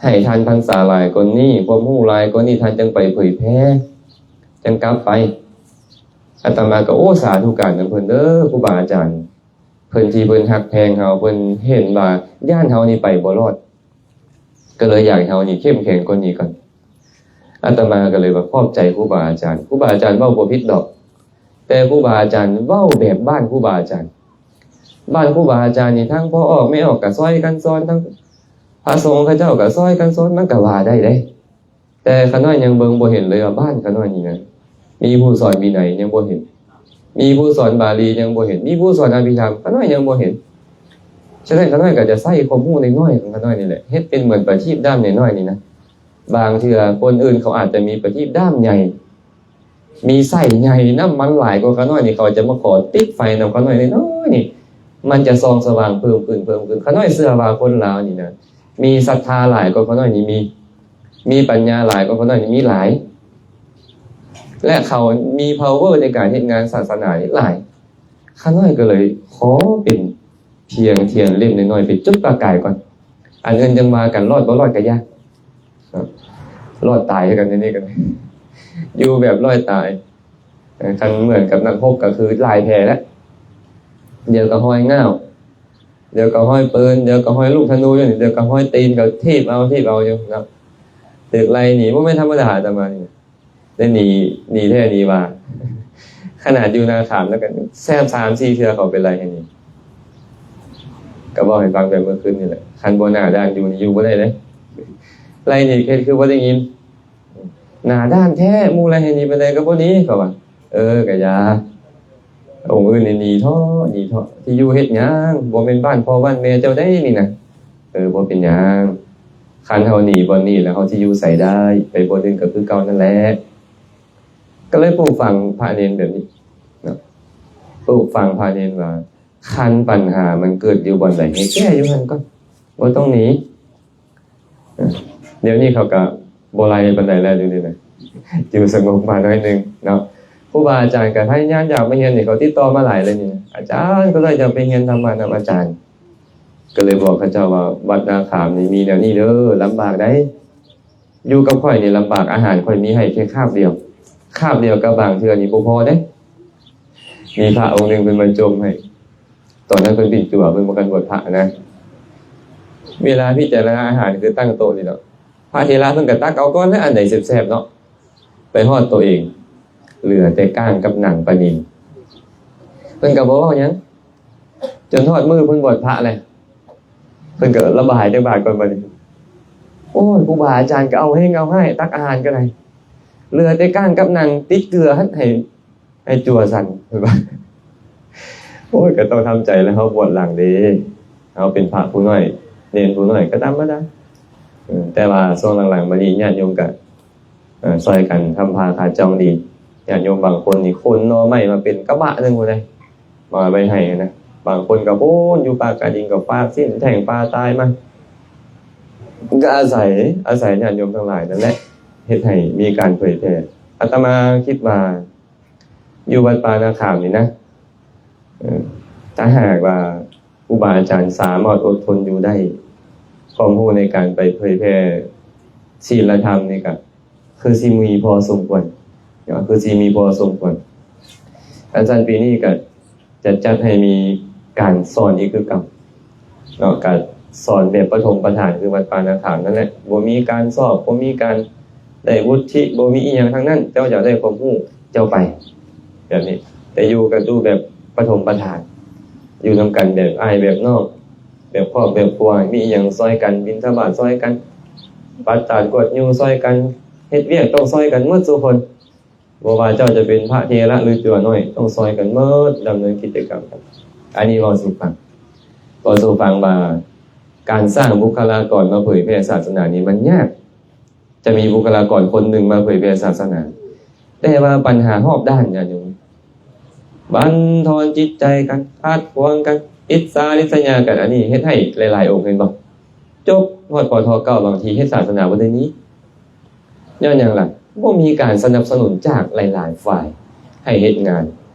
ໃຫ້ທ່ານພັນສາຫຼາຍກວ່ານີ້ ຄວາມຮູ້ຫຼາຍກວ່ານີ້ ທ່ານຈັ່ງໄປເຜີຍແຜ່ ຈັ່ງກັບໄປ. ອາດຕະມາກໍ ໂອ້ ສາທຸການນຳເພິ່ນເດີ ຄູບາອາຈານ ເພິ່ນທີ່ເພິ່ນຮັກແພງເຮົາ ເພິ່ນເຫັນວ່າຢ້ານເຮົານີ້ໄປບໍ່ລອດ ກໍເລີຍຢາກໃຫ້ເຮົານີ້ເຂັ້ມແຂງກວ່ານີ້ກ່ອນ. ອາດຕະມາກໍເລີຍວ່າຂອບໃຈຄູບາອາຈານ ຄູບາອາຈານເວົ້າບໍ່ຜິດດອກ ແຕ່ຄູບາອາຈານເວົ້າແບບບ້ານຄູບາອາຈານ ບ້ານຄູບາອາຈານນີ້ ທັງພໍ່ອອກແມ່ອອກກໍຊ່ອຍກັນສອນ ທັງພະສົງເຂົາເຈົ້າກໍຊ່ອຍກັນສອນ ມັນກໍວ່າໄດ້ເດ້. ແຕ່ຂ້ານ້ອຍຍັງເບິ່ງບໍ່ເຫັນເລີຍວ່າ ບ້ານຂ້ານ້ອຍນີ້ນະ ມີຜູ້ສອນວິໄນຍັງບໍ່ເຫັນ ມີຜູ້ສອນບາລີຍັງບໍ່ເຫັນ ມີຜູ້ສອນອະພິທຳ ຂ້ານ້ອຍຍັງບໍ່ເຫັນ. ສະນັ້ນ ຂ້ານ້ອຍກໍຈະໃຊ້ຄວາມຮູ້ນ້ອຍໆຂອງຂ້ານ້ອຍນີ້ແຫຼະ ເຮັດເປັນເໝືອນປະທີບດ້າມນ້ອຍໆນີ້ນະ. ບາງເທື່ອຄົນອື່ນເຂົາອາດຈະມີປະທີບດ້າມໃຫຍ່ ມີໄສ້ໃຫຍ່ ນ້ຳມັນຫຼາຍກວ່າຂ້ານ້ອຍນີ້ ເຂົາຈະມາຂໍຕິດໄຟນຳຂ້ານ້ອຍນ້ອຍໆນີ້ ມັນຈະສ່ອງສະຫວ່າງເພີ່ມຂຶ້ນ ເພີ່ມຂຶ້ນ. ຂ້ານ້ອຍເຊື່ອວ່າຄົນລາວນີ້ນະ ມີສັດທາຫຼາຍກວ່າຂ້ານ້ອຍນີ້ມີ ມີປັນຍາຫຼາຍກວ່າຂ້ານ້ອຍນີ້ມີຫຼາຍ ແລະ ເຂົາມີພາວເວີໃນການເຮັດງານສາສະໜານີ້ຫຼາຍ. ຂ້ານ້ອຍກໍເລີຍຂໍເປັນພຽງທຽນເຫຼັ້ມນ້ອຍໆ ໄປຈຸດປະກາຍກ່ອນ ອັນອື່ນຈັ່ງວ່າກັນ ລອດບໍ່ລອດກໍຢ່າ ລອດຕາຍຄືກັນ ອັນນີ້ກໍຢູ່ແບບລອດຕາຍ. ເອີ ຄັນເໝືອນກັບນັກຮົບກໍຄືຫຼາຍແຜແລ້ວ ດຽວກໍຮອຍງ້າວ ດຽວກໍຮອຍປືນ ດຽວກໍຮອຍລູກທະນູຢູ່ນີ້ ດຽວກໍຮອຍຕີນ ກໍຖີບເອົາ ຖີບເອົາຢູ່ເນາະ. ຖືກໄລ່ໜີບໍ່ແມ່ນທຳມະດາ ອາດຕະມານີ້ ໄດ້ໜີ ໜີແທ້ໜີວ່າ ຂະໜາດຢູ່ນາຂາມແລ້ວກໍແຊບ ສາມສີ່ເທື່ອເຂົາໄປໄລ່ໃຫ້ໜີ ກໍເວົ້າໃຫ້ຟັງແຕ່ມື້ຄືນນີ້ແຫຼະ. ຄັນບໍ່ໜ້າດ້ານຢູ່ນີ້ຢູ່ບໍ່ໄດ້ເດ້ ໄລ່ໜີເຮັດຄືບໍ່ໄດ້ຍິນ. ໜ້າດ້ານແທ້ ໝູ່ໄລ່ໃຫ້ໜີປານໃດກໍບໍ່ໜີ ເຂົາວ່າ. ເອີ ກະຢ່າ ອົງອື່ນນີ້ໜີເຖາະ ໜີເຖາະ ຊິຢູ່ເຮັດຫຍັງ ບໍ່ແມ່ນບ້ານພໍ່ບ້ານແມ່ເຈົ້າໃດນີ້ນະ. ເອີ ບໍ່ເປັນຫຍັງ ຄັນເຮົາໜີບ່ອນນີ້ແລ້ວ ເຮົາຊິຢູ່ໃສໄດ້ ໄປບ່ອນອື່ນກໍຄືເກົ່ານັ້ນແຫຼະ. ກໍເລີຍປູກຝັງພະເນນແບບນີ້ເນາະ ປູກຝັງພະເນນວ່າ ຄັນບັນຫາມັນເກີດຢູ່ບ່ອນໃດ ໃຫ້ແກ້ຢູ່ຫັ້ນກ່ອນ ບໍ່ຕ້ອງໜີ. ດຽວນີ້ເຂົາກໍບໍ່ໄລ່ປານໃດແລ້ວ ດຽວນີ້ນະ ຢູ່ສະຫງົບມາໜ້ອຍໜຶ່ງເນາະ. ຄູບາອາຈານກໍພະຍາຍາມຢາກມາຮຽນນີ້ ເຂົາຕິດຕໍ່ມາຫຼາຍເລີຍນີ້ນະ ອາຈານ ກໍເລີຍຢາກໄປຮຽນທຳມະນຳອາຈານ. ກໍເລີຍບອກເຂົາເຈົ້າວ່າ ວັດນາຂາມນີ້ມີແນວນີ້ເດີ ລຳບາກໃດ໋ ຢູ່ກັບຂ້ອຍນີ້ລຳບາກ ອາຫານຂ້ອຍມີໃຫ້ແຄ່ຄາບດຽວ ຄາບດຽວກໍບາງເທື່ອນີ້ບໍ່ພໍເດ້. ມີພະອົງໜຶ່ງເພິ່ນມາຈົ່ມໃຫ້ ຕອນນັ້ນເພິ່ນເປັນຈົວ ເພິ່ນບໍ່ທັນບວດພະນະ ເວລາພິຈາລະນາອາຫານຄືຕັ້ງໂຕະນີ້ເນາະ ພະເຖລະເພິ່ນກໍຕັກເອົາກ່ອນແຫຼະ ອັນໃດແຊບໆເນາະ ໄປຮອດໂຕເອງ ເຫຼືອແຕ່ກ້າງກັບໜັງປານິນ ເພິ່ນກໍບໍ່ເວົ້າຫຍັງ ຈົນຮອດມື້ເພິ່ນບວດພະແຫຼະ ເພິ່ນກໍລະບາຍຈັກບາດກ່ອນບາດນີ້ ໂອ້ຍ ຄູບາອາຈານກໍເອົາແຮງເອົາຮ້າຍ ຕັກອາຫານກໍໄດ້ ເຫຼືອແຕ່ກ້າງກັບໜັງ ຕິດເກືອຫັ້ນໃຫ້ ໃຫ້ຈົວສັ່ນ ເພິ່ນວ່າ ໂອ້ຍ ກໍຕ້ອງທຳໃຈແຫຼະ ເຮົາບວດຫຼັງເດ້ ເຮົາເປັນພະຜູ້ນ້ອຍ ເນນຜູ້ນ້ອຍ ກໍທຳມະດາ ເອີ ແຕ່ວ່າຊ່ວງຫຼັງໆມານີ້ ຍາດໂຍມກໍ ເອີ ຊ່ອຍກັນທຳຜ້າຂາດຈອງດີ ຍາດໂຍມບາງຄົນນີ້ຂົນໜໍ່ໄມ້ມາເປັນກະບະໜຶ່ງພຸ້ນເດ້ ມາໄວ້ໃຫ້ນະ ບາງຄົນກໍພຸ້ນຢູ່ປາກກາດິງ ກໍຟາດຊີ້ນແທ້ງປາຕາຍມາ ກໍອາໄສ ອາໄສຍາດໂຍມທັງຫຼາຍນັ້ນແຫຼະ ເຮັດໃຫ້ມີການເຜີຍແຜ່. ອາດຕະມາຄິດວ່າ ຢູ່ວັດປ່ານາຂາມນີ້ນະ ເອີ ຖ້າຫາກວ່າຄູບາອາຈານສາມາດອົດທົນຢູ່ໄດ້ ຄວາມຮູ້ໃນການໄປເຜີຍແຜ່ສີລະທຳນີ້ກະຄືຊິມີພໍສົມຄວນເນາະ ຄືຊິມີພໍສົມຄວນ. ອັນຊັ້ນປີນີ້ກະຈະຈັດໃຫ້ມີການສອນອີກຄືເກົ່າເນາະ ກະສອນແບບປະຖົມປະຖານ ຄືວັດປ່ານາຂາມນັ້ນແຫຼະ ບໍ່ມີການສອບ ບໍ່ມີການໄດ້ວຸດທິ ບໍ່ມີອີ່ຫຍັງທັງນັ້ນ ເຈົ້າຢາກໄດ້ຄວາມຮູ້ ເຈົ້າໄປ ແບບນີ້ ແຕ່ຢູ່ກັນຢູ່ແບບປະຖົມປະຖານ ຢູ່ນຳກັນແບບອ້າຍແບບນ້ອງ ແບບຄອບແບບຄົວ ມີອີ່ຫຍັງຊ່ອຍກັນ ບິນທະບາດຊ່ອຍກັນ ປັດຕາດກວດຍຸງຊ່ອຍກັນ ເຮັດວຽກຕ້ອງຊ່ອຍກັນໝົດສູ່ຄົນ ບໍ່ວ່າເຈົ້າຈະເປັນພະເຖລະ ຫຼື ຕົວນ້ອຍ ຕ້ອງຊ່ອຍກັນໝົດ ດຳເນີນກິດຈະກຳກັນ. ອັນນີ້ເວົ້າສູ່ຟັງ ເວົ້າສູ່ຟັງວ່າ ການສ້າງບຸກຄະລາກອນມາເຜີຍແຜ່ສາສະໜານີ້ມັນຍາກ ຈະມີບຸກຄະລາກອນຄົນໜຶ່ງມາເຜີຍແຜ່ສາສະໜາ ແຕ່ວ່າບັນຫາຮອບດ້ານ ຍາດໂຍມ ບັນທອນຈິດໃຈກັນ ຂັດຂວາງກັນ ອິດສາລິດສະຍາກັນ ອັນນີ້ເຮັດໃຫ້ຫຼາຍໆອົງ ເຫັນບໍ່ ຈົບຮອດ ປທ ເກົ້າ ບາງທີເຮັດສາສະໜາບໍ່ໄດ້ນີ້ ຍ້ອນຫຍັງລະ ບໍ່ມີການສະໜັບສະໜູນຈາກຫຼາຍໆຝ່າຍໃຫ້ເຮັດງານ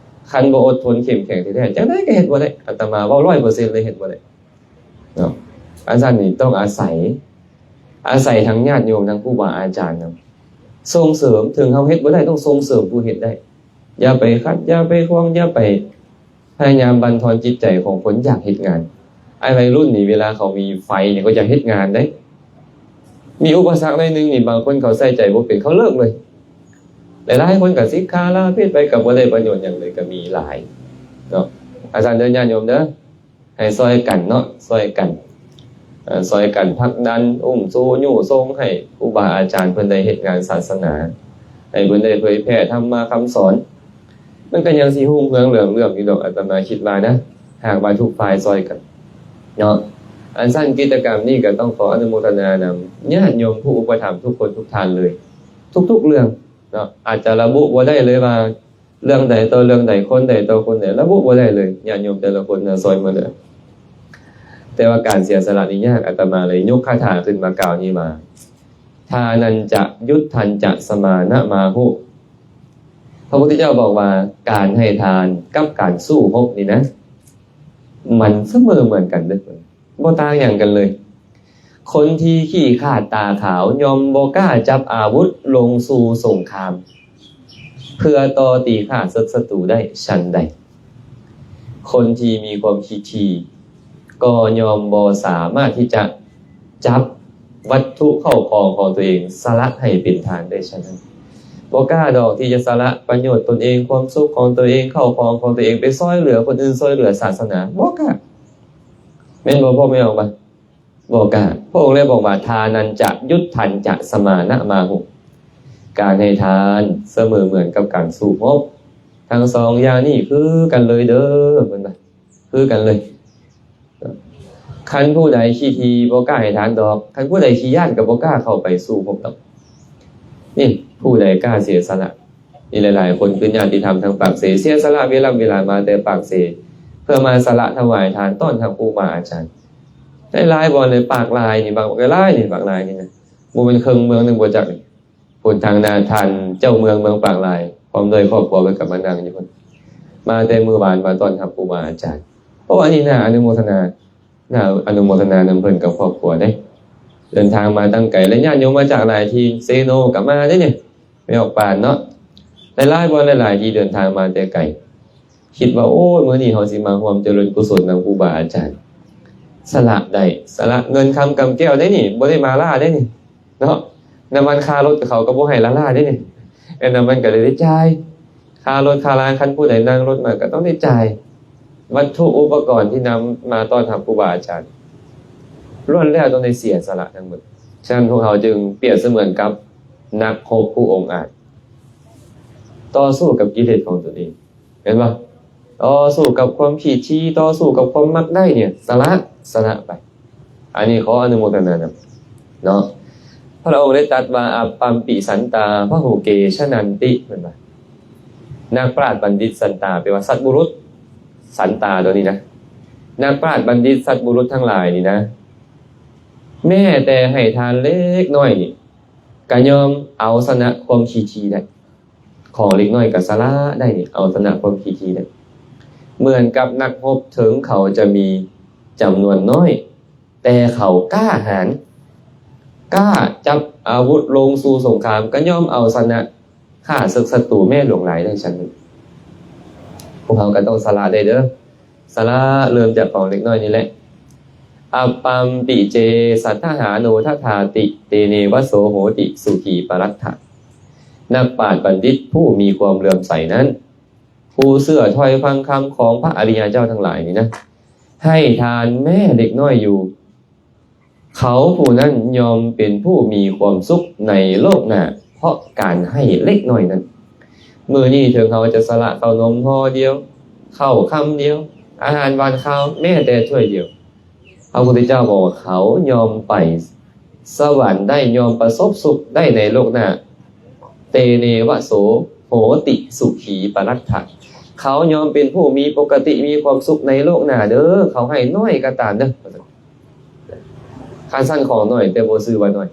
ຄັນບໍ່ອົດທົນເຂັ້ມແຂງແທ້ໆ ຈັ່ງໃດກໍເຮັດບໍ່ໄດ້ ອາດຕະມາເວົ້າຮ້ອຍເປີເຊັນເລີຍ ເຮັດບໍ່ໄດ້ເນາະ. ອັນຊັ້ນນີ້ຕ້ອງອາໄສ ອາໄສທັງຍາດໂຍມ ທັງຄູບາອາຈານນຳ ສົ່ງເສີມ ເຖິງເຮົາເຮັດບໍ່ໄດ້ ຕ້ອງສົ່ງເສີມຜູ້ເຮັດໄດ້ ຢ່າໄປຂັດ ຢ່າໄປຂວາງ ຢ່າໄປພະຍາຍາມບັນທອນຈິດໃຈຂອງຄົນຢາກເຮັດງານ. ໄອ້ໄວລຸ້ນນີ້ ເວລາເຂົາມີໄຟນີ້ ເຂົາຢາກເຮັດງານເດ້ ມີອຸປະສັກໜ້ອຍໜຶ່ງນີ້ ບາງຄົນເຂົາໃສ່ໃຈບໍ່ເປັນ ເຂົາເລີກເລີຍ. ຫຼາຍໆຄົນກໍສິກຂາລາສິກໄປ ກໍບໍ່ໄດ້ປະໂຫຍດຫຍັງເລີຍ ກໍມີຫຼາຍເນາະ. ອາຈານເດີ ຍາດໂຍມເດີ ໃຫ້ຊ່ອຍກັນເນາະ ຊ່ອຍກັນ ເອີ ຊ່ອຍກັນຜັກດັນ ອຸ້ມຊູ ຍູ້ສົ່ງໃຫ້ຄູບາອາຈານເພິ່ນໄດ້ເຮັດງານສາສະໜາ ໃຫ້ເພິ່ນໄດ້ເຜີຍແຜ່ທຳມະຄຳສອນ ມັນກໍຍັງຊິຮຸ່ງເຮືອງເຫຼືອງເຫຼື້ອມຢູ່ດອກ ອາດຕະມາຄິດວ່ານະ ຫາກວ່າທຸກຝ່າຍຊ່ອຍກັນເນາະ. ອັນຊັ້ນກິດຈະກຳນີ້ກໍຕ້ອງຂໍອະນຸໂມທະນານຳຍາດໂຍມຜູ້ອຸປະຖຳທຸກຄົນທຸກທ່ານເລີຍ ທຸກໆເລື່ອງເນາະ ອາດຈະລະບຸບໍ່ໄດ້ເລີຍວ່າ ເລື່ອງໃດຕໍ່ເລື່ອງໃດ ຄົນໃດຕໍ່ຄົນໃດ ລະບຸບໍ່ໄດ້ເລີຍ ຍາດໂຍມແຕ່ລະຄົນນະ ຊ່ອຍໝົດເລີຍ. ແຕ່ວ່າການເສຍສະຫຼະນີ້ຍາກ ອາດຕະມາເລີຍຍົກຄາຖາຂຶ້ນມາກ່າວນີ້ວ່າ ທານັນຈະ ຍຸດທັນຈະ ສະມານະມາຫຸ. ພະພຸດທະເຈົ້າບອກວ່າ ການໃຫ້ທານກັບການສູ້ຮົບນີ້ນະ ມັນສະເໝີເໝືອນກັນເດີ້ ບໍ່ຕ່າງຫຍັງກັນເລີຍ. ຄົນທີ່ຂີ້ຂາດຕາຂາວ ຍ່ອມບໍ່ກ້າຈັບອາວຸດລົງສູ່ສົງຄາມ ເພື່ອຕໍ່ຕີຂ້າເສິກສັດຕູໄດ້ ສັນໃດ ຄົນທີ່ມີຄວາມຄິດຖີ່ ກໍຍ່ອມບໍ່ສາມາດທີ່ຈະຈັບວັດຖຸເຂົ້າຂອງຂອງຕົວເອງ ສະຫຼະໃຫ້ເປັນທານໄດ້ ສະນັ້ນ ບໍ່ກ້າດອກທີ່ຈະສະຫຼະປະໂຫຍດຕົນເອງ ຄວາມສຸກຂອງຕົວເອງ ເຂົ້າຂອງຂອງຕົວເອງ ໄປຊ່ອຍເຫຼືອຄົນອື່ນ ຊ່ອຍເຫຼືອສາສະໜາ ບໍ່ກ້າ. ແມ່ນບໍ່ ພໍ່ແມ່ອອກມາ? ບໍ່ກ້າ. ພະອົງເລີຍບອກວ່າ ທານັນຈະ ຍຸດທັນຈະ ສະມານະມາຫຸ. ການໃຫ້ທານສະເໝີເໝືອນກັບການສູ້ຮົບ. ທັງສອງຢ່າງນີ້ຄືກັນເລີຍເດີ ເພິ່ນວ່າ ຄືກັນເລີຍ. ຄັນຜູ້ໃດຂີ້ຖີ່ບໍ່ກ້າໃຫ້ທານດອກ, ຄັນຜູ້ໃດຂີ້ຢ້ານກໍບໍ່ກ້າເຂົ້າໄປສູ້ຮົບດອກ. ນີ້ ຜູ້ໃດກ້າເສຍສະຫຼະ. ມີຫຼາຍໆຄົນຄືຍາດຕິທຳທາງປາກເຊ ເສຍສະຫຼະເວລາເວລາມາແຕ່ປາກເຊ ເພື່ອມາສະຫຼະຖວາຍທານຕ້ອນຮັບຄູບາອາຈານ. ຫຼາຍໆບ່ອນເລີຍ ປາກລາຍນີ້ ບັກຫຼາຍນີ້ ປາກລາຍນີ້ນະ ບໍ່ແມ່ນເຄິ່ງເມືອງໜຶ່ງບໍ່ຈັກ. ພຸ້ນທາງໜ້າທ່ານເຈົ້າເມືອງເມືອງປາກລາຍ ພ້ອມດ້ວຍຄອບຄົວເພິ່ນກໍມານັ່ງຢູ່ພຸ້ນ ມາແຕ່ມື້ວານມາຕ້ອນຮັບຄູບາອາຈານ. ໂອ້ ອັນນີ້ໜ້າອະນຸໂມທະນາ ໜ້າອະນຸໂມທະນານຳເພິ່ນກັບຄອບຄົວເດ້. ເດີນທາງມາຕັ້ງໄກ ແລະ ຍາດໂຍມມາຈາກຫຼາຍທີ່ ເຊໂນກໍມາເດ້ນີ້ ແມ່ອອກປານເນາະ ຫຼາຍໆບ່ອນຫຼາຍໆທີ່ເດີນທາງມາແຕ່ໄກ. ຄິດວ່າ ໂອ້ຍ ມື້ນີ້ເຮົາຊິມາຮ່ວມຈະເລີນກຸສົນນຳຄູບາອາຈານ ສະຫຼະໄດ້ ສະຫຼະເງິນຄຳກຳແກ້ວໄດ້ນີ້ ບໍ່ໄດ້ມາລ້າໄດ້ນີ້ເນາະ. ນ້ຳມັນຄ່າລົດເຂົາກໍບໍ່ໃຫ້ລ້າໆໄດ້ນີ້ ແມ່ນ ນ້ຳມັນກໍໄດ້ຈ່າຍ ຄ່າລົດຄ່າລາ ຄັນຜູ້ໃດນັ່ງລົດມາກໍຕ້ອງໄດ້ຈ່າຍ. ວັດຖຸອຸປະກອນທີ່ນຳມາຕ້ອນຮັບຄູບາອາຈານ ລ້ວນແລ້ວຕ້ອງໄດ້ເສຍສະຫຼະທັງໝົດ. ສະນັ້ນ ພວກເຮົາຈຶ່ງປຽບສະເໝືອນກັບນັກຮົບຜູ້ອົງອາດ ຕໍ່ສູ້ກັບກິເລດຂອງຕົນເອງ. ເຫັນບໍ່? ຕໍ່ສູ້ກັບຄວາມຂີ້ຖີ່ ຕໍ່ສູ້ກັບຄວາມມັກໄດ້ນີ້ ສະຫຼະ ສະຫຼະໄປ. ອັນນີ້ຂໍອະນຸໂມທະນານຳເນາະ. ພະອົງໄດ້ຕັດວ່າ ອັບປັມປິສັນຕາ ພະຫຸເກ ຊະນັນຕິ ເພິ່ນວ່າ ນັກປາດບັນດິດສັນຕາ ແປວ່າສັດບຸລຸດ ສັນຕາຕົວນີ້ນະ ນັກປາດບັນດິດສັດບຸລຸດທັງຫຼາຍນີ້ນະ ແມ້ແຕ່ໃຫ້ທານເລັກນ້ອຍນີ້ ກະຍອມເອົາຊະນະຄວາມຂີ້ຖີ່ໄດ້. ຂອງເລັກນ້ອຍກໍສະຫຼະໄດ້ນີ້ ເອົາຊະນະຄວາມຂີ້ຖີ່ໄດ້. ເໝືອນກັບນັກຮົບ ເຖິງເຂົາຈະມີຈຳນວນນ້ອຍ ແຕ່ເຂົາກ້າຫານ ກ້າຈັບອາວຸດລົງສູ່ສົງຄາມ ກໍຍ່ອມເອົາຊະນະຂ້າເສິກສັດຕູແມ້ຫຼວງຫຼາຍໄດ້ຊັ້ນ. ພວກເຮົາກໍຕ້ອງສະຫຼະໄດ້ເດີ້. ສະຫຼະເລີ່ມຈາກຂອງເລັກນ້ອຍນີ້ແຫຼະ. ອັບປັມປິເຈ ສັດທະຫາໂນ ທັດຖາຕິ ເຕເນວະ ໂສໂຫຕິ ສຸຂີປະລັດຖະ. ນັກປາດບັນດິດຜູ້ມີຄວາມເຫຼື້ອມໃສນັ້ນ ຜູ້ເຊື່ອຖ້ອຍຟັງຄຳຂອງພະອະລິຍະເຈົ້າທັງຫຼາຍນີ້ນະ ໃຫ້ທານແມ້ເລັກນ້ອຍຢູ່ ເຂົາຜູ້ນັ້ນຍ່ອມເປັນຜູ້ມີຄວາມສຸກໃນໂລກໜ້າ ເພາະການໃຫ້ເລັກນ້ອຍນັ້ນ. ມື້ນີ້ເຖິງເຮົາຈະສະຫຼະເຂົ້າໜົມຫໍ່ດຽວ, ເຂົ້າຄຳດຽວ, ອາຫານຫວານຄາວແມ້ແຕ່ຖ້ວຍດຽວ, ພະພຸດທະເຈົ້າບອກວ່າເຂົາຍ່ອມໄປສະຫວັນໄດ້, ຍ່ອມປະສົບສຸກໄດ້ໃນໂລກໜ້າ. ເຕເນວະໂສໂຫຕິສຸຂີປະລັດຖະ. ເຂົາຍ່ອມເປັນຜູ້ມີປົກກະຕິ, ມີຄວາມສຸກໃນໂລກໜ້າເດີ້. ເຂົາໃຫ້ໜ້ອຍກໍຕາມເດີ້. ຄັນຊັ້ນຂອງໜ້ອຍແຕ່ບໍ່ຊື່ວ່າໜ້ອຍ,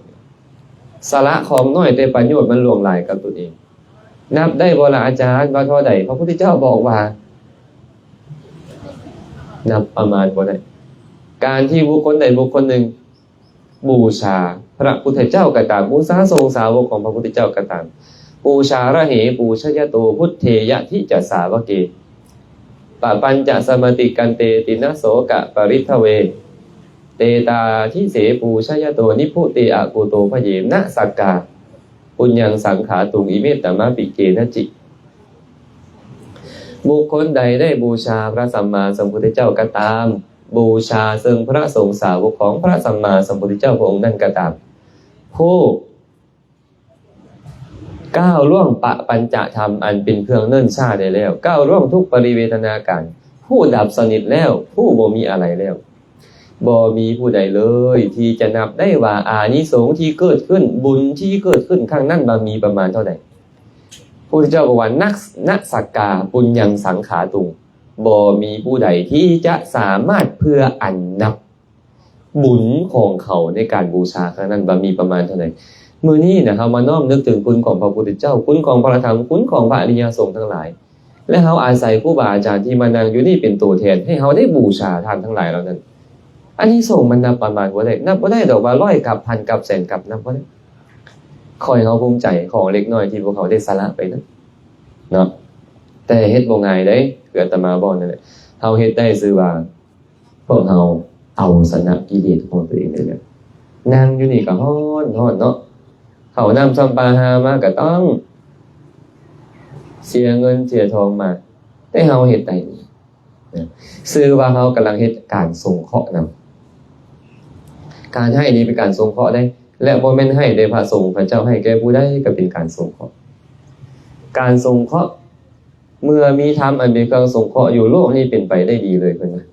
ສະຫຼະຂອງໜ້ອຍແຕ່ປະໂຫຍດມັນຫຼວງຫຼາຍກັບຕົນເອງ. ນັບໄດ້ບໍ່ລະອາຈານ ວ່າທໍ່ໃດ? ພະພຸດທະເຈົ້າບອກວ່າ ນັບປະມານບໍ່ໄດ້. ການທີ່ບຸກຄົນໃດບຸກຄົນໜຶ່ງບູຊາພະພຸດທະເຈົ້າກໍຕາມ, ບູຊາສົງສາວົກຂອງພະພຸດທະເຈົ້າກໍຕາມ, ປູຊາຣະເຫ ປູຊະຍະໂຕ ພຸດເທຍະທິຈະສາວະເກ ປະປັນຈະສະມະຕິກັນເຕ ຕິນະໂສກະປະລິດທະເວ ເຕຕາທິເສ ປູຊະຍະໂຕ ນິບພຸເຕ ອະກຸໂຕພະເຍ ນະສັກກາ ປຸນຍັງສັງຂາຕຸງ ອິເມຕະມະປິເກນະຈິ. ບຸກຄົນໃດໄດ້ບູຊາພະສຳມາສຳພຸດທະເຈົ້າກໍຕາມ, ບູຊາເຊິ່ງພະສົງສາວົກຂອງພະສຳມາສຳພຸດທະເຈົ້າພະອົງນັ້ນກໍຕາມ, ຜູ້ ກ້າວລ່ວງປະປັນຈະທຳອັນເປັນເຄື່ອງເນີນຊ້າໄດ້ແລ້ວ, ກ້າວລ່ວງທຸກປະລິເວທະນາການ, ຜູ້ດັບສະໜິດແລ້ວ, ຜູ້ບໍ່ມີອາໄລແລ້ວ, ບໍ່ມີຜູ້ໃດເລີຍທີ່ຈະນັບໄດ້ວ່າອານິສົງທີ່ເກີດຂຶ້ນ, ບຸນທີ່ເກີດຂຶ້ນຄັ້ງນັ້ນວ່າມີປະມານເທົ່າໃດ. ພະພຸດທະເຈົ້າບອກວ່າ ນະ ນະສັກກາ ປຸນຍັງສັງຂາຕຸງ, ບໍ່ມີຜູ້ໃດທີ່ຈະສາມາດເພື່ອອັນນັບ ບຸນຂອງເຂົາໃນການບູຊາຄັ້ງນັ້ນວ່າມີປະມານເທົ່າໃດ. ມື້ນີ້ນະ ເຮົາມານ້ອມນຶກເຖິງຄຸນຂອງພະພຸດທະເຈົ້າ, ຄຸນຂອງພະທຳ, ຄຸນຂອງພະອະລິຍະສົງທັງຫຼາຍ, ແລະ ເຮົາອາໄສຄູບາອາຈານທີ່ມານັ່ງຢູ່ນີ້ເປັນໂຕແທນ ໃຫ້ເຮົາໄດ້ບູຊາທ່ານທັງຫຼາຍເຫຼົ່ານັ້ນ. ອານິສົງມັນນັບປະມານບໍ່ໄດ້, ນັບບໍ່ໄດ້ດອກວ່າຮ້ອຍກັບ, ພັນກັບ, ແສນກັບ, ນັບບໍ່ໄດ້. ຂໍໃຫ້ເຮົາພູມໃຈຂອງເລັກນ້ອຍທີ່ພວກເຮົາໄດ້ສະຫຼະໄປນັ້ນເນາະ. ແຕ່ເຮັດບໍ່ງ່າຍເດ້, ຄືອາດຕະມາບອກນັ້ນແຫຼະ, ເຮົາເຮັດໄດ້ຊື່ວ່າ ພວກເຮົາເອົາຊະນະກິເລດຂອງຕົວເອງໄດ້ແລ້ວ. ນັ່ງຢູ່ນີ້ກໍຮ້ອນ, ຮ້ອນເນາະ, ເຂົ້ານ້ຳຊຳປາຫາມາກໍຕ້ອງເສຍເງິນເສຍທອງມາ, ແຕ່ເຮົາເຮັດໄດ້ນີ້ນະ, ຊື່ວ່າເຮົາກຳລັງເຮັດການສົງເຄາະນຳ. ການໃຫ້ນີ້ເປັນການສົງເຄາະເດ້, ແລະ ບໍ່ແມ່ນໃຫ້ແຕ່ພະສົງພະເຈົ້າ, ໃຫ້ແກ່ຜູ້ໃດກໍເປັນການສົງເຄາະ. ການສົງເຄາະ ເມື່ອມີທຳອັນເປັນເຄື່ອງສົງເຄາະຢູ່, ໂລກນີ້ເປັນໄປໄດ້ດີເລີຍ, ເພິ່ນວ່າ.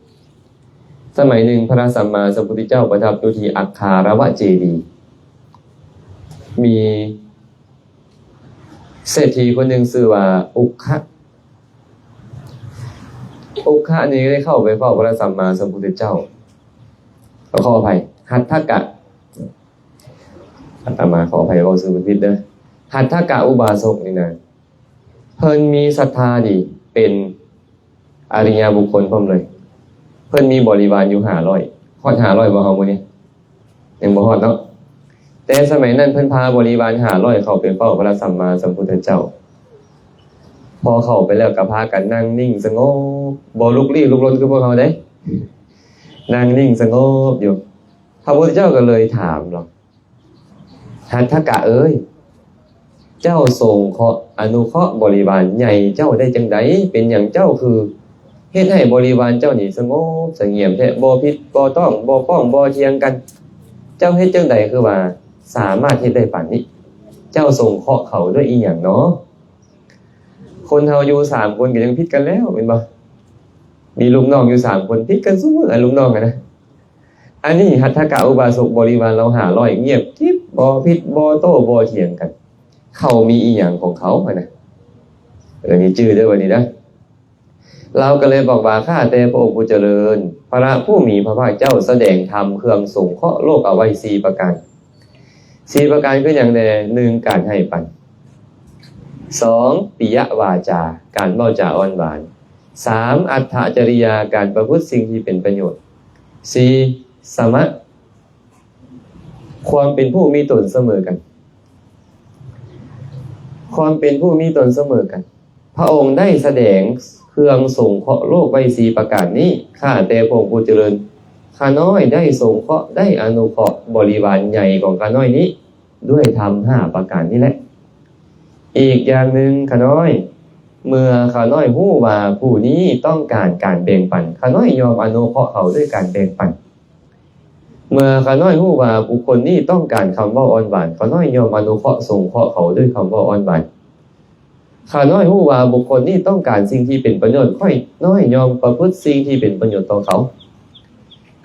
ສະໄໝໜຶ່ງ ພະສຳມາສຳພຸດທະເຈົ້າປະທັບຢູ່ທີ່ອັກຄາລະວະເຈດີ, ມີເສດຖີຄົນໜຶ່ງຊື່ວ່າອຸກຄະ. ອຸກຄະນີ້ໄດ້ເຂົ້າໄປເຝົ້າພະສຳມາສຳພຸດທະເຈົ້າ, ຂໍອະໄພ, ຫັດຖະກະ, ອາດຕະມາຂໍອະໄພເວົ້າຊື່ເພິ່ນຜິດເດີ້. ຫັດຖະກະອຸບາສົກນີ້ນະ ເພິ່ນມີສັດທາດີ, ເປັນອະລິຍະບຸກຄົນພ້ອມເລີຍ. ເພິ່ນມີບໍລິວານຢູ່ຫ້າຮ້ອຍ, ຂ ຮອດຫ້າຮ້ອຍບໍ່ເຮົາມື້ນີ້? ຍັງບໍ່ຮອດເນາະ. ແຕ່ສະໄໝນັ້ນເພິ່ນພາບໍລິວານຫ້າຮ້ອຍເຂົ້າໄປເຝົ້າພະສຳມາສຳພຸດທະເຈົ້າ. ພໍເຂົ້າໄປແລ້ວກໍພາກັນນັ່ງນິ່ງສະຫງົບ, ບໍ່ລຸກລີ້ລຸກລົນຄືພວກເຮົາເດ້, ນັ່ງນິ່ງສະຫງົບຢູ່. ພະພຸດທະເຈົ້າກໍເລີຍຖາມລາວ, ຫັດຖະກະເອີຍ, ເຈົ້າສົງເຄາະອະນຸເຄາະບໍລິວານໃຫຍ່ເຈົ້າໄດ້ຈັ່ງໃດ? ເປັນຫຍັງເຈົ້າຄືເຮັດໃຫ້ບໍລິວານເຈົ້ານີ້ສະຫງົບສະຫງຽມແທ້, ບໍ່ຜິດບໍ່ຕ້ອງ, ບໍ່ຟ້ອງບໍ່ຖຽງກັນ? ເຈົ້າເຮັດຈັ່ງໃດຄືວ່າສາມາດເຮັດໄດ້ປານນີ້? ເຈົ້າສົງເຄາະເຂົາດ້ວຍອີ່ຫຍັງເນາະ? ຄົນເຮົາຢູ່ສາມຄົນກໍຍັງຜິດກັນແລ້ວແມ່ນບໍ່? ມີລູກນ້ອງຢູ່ສາມຄົນ ຜິດກັນຊຸມື້ ອາ ລູກນ້ອງຫັ້ນນະ. ອັນນີ້ຫັດຖະກະອຸບາສົກບໍລິວານລາວຫ້າຮ້ອຍ ງຽບກິບ, ບໍ່ຜິດບໍ່ໂຕ້ບໍ່ຖຽງກັນ. ເຂົາມີອີ່ຫຍັງຂອງເຂົາຫັ້ນນະ. ເອີ ນີ້ຈື່ເດີບັດນີ້ນະ. ລາວກໍເລີຍບອກວ່າ ຂ້າແຕ່ພະອົງຜູ້ຈະເລີນ, ພະຜູ້ມີພະພາກເຈົ້າສະແດງທຳເຄື່ອງສົງເຄາະໂລກເອົາໄວ້ສີ່ປະການ. ສີ່ປະການຄືຫຍັງແດ່? ໜຶ່ງ ການໃຫ້ປັນ. ສອງ ປິຍະວາຈາ, ການເວົ້າຈາອ່ອນຫວານ. ສາມ ອັດຖະຈະລິຍາ, ການປະພຶດສິ່ງທີ່ເປັນປະໂຫຍດ. ສີ່ ສະມະ, ຄວາມເປັນຜູ້ມີຕົນສະເໝີກັນ. ຄວາມເປັນຜູ້ມີຕົນສະເໝີກັນ. ພະອົງໄດ້ສະແດງເຄື່ອງສົງເຄາະໂລກໄວ້ສີ່ປະການນີ້. ຂ້າແຕ່ພະອົງຜູ້ຈະເລີນ, ຂ້ານ້ອຍໄດ້ສົງເຄາະ, ໄດ້ອະນຸເຄາະບໍລິວານໃຫຍ່ຂອງຂ້ານ້ອຍນີ້ ດ້ວຍທຳຫ້າປະການນີ້ແຫຼະ. ອີກຢ່າງໜຶ່ງ ຂ້ານ້ອຍ, ເມື່ອຂ້ານ້ອຍຮູ້ວ່າຜູ້ນີ້ຕ້ອງການການແບ່ງປັນ, ຂ້ານ້ອຍຍ່ອມອະນຸເຄາະເຂົາດ້ວຍການແບ່ງປັນ. ເມື່ອຂ້ານ້ອຍຮູ້ວ່າບຸກຄົນນີ້ຕ້ອງການຄຳເວົ້າອ່ອນຫວານ, ຂ້ານ້ອຍຍ່ອມອະນຸເຄາະສົງເຄາະເຂົາດ້ວຍຄຳເວົ້າອ່ອນຫວານ. ຂ້ານ້ອຍຮູ້ວ່າບຸກຄົນນີ້ຕ້ອງການສິ່ງທີ່ເປັນປະໂຫຍດ, ຂ້ານ້ອຍຍ່ອມປະພຶດສິ່ງທີ່ເປັນປະໂຫຍດຕໍ່ເຂົາ.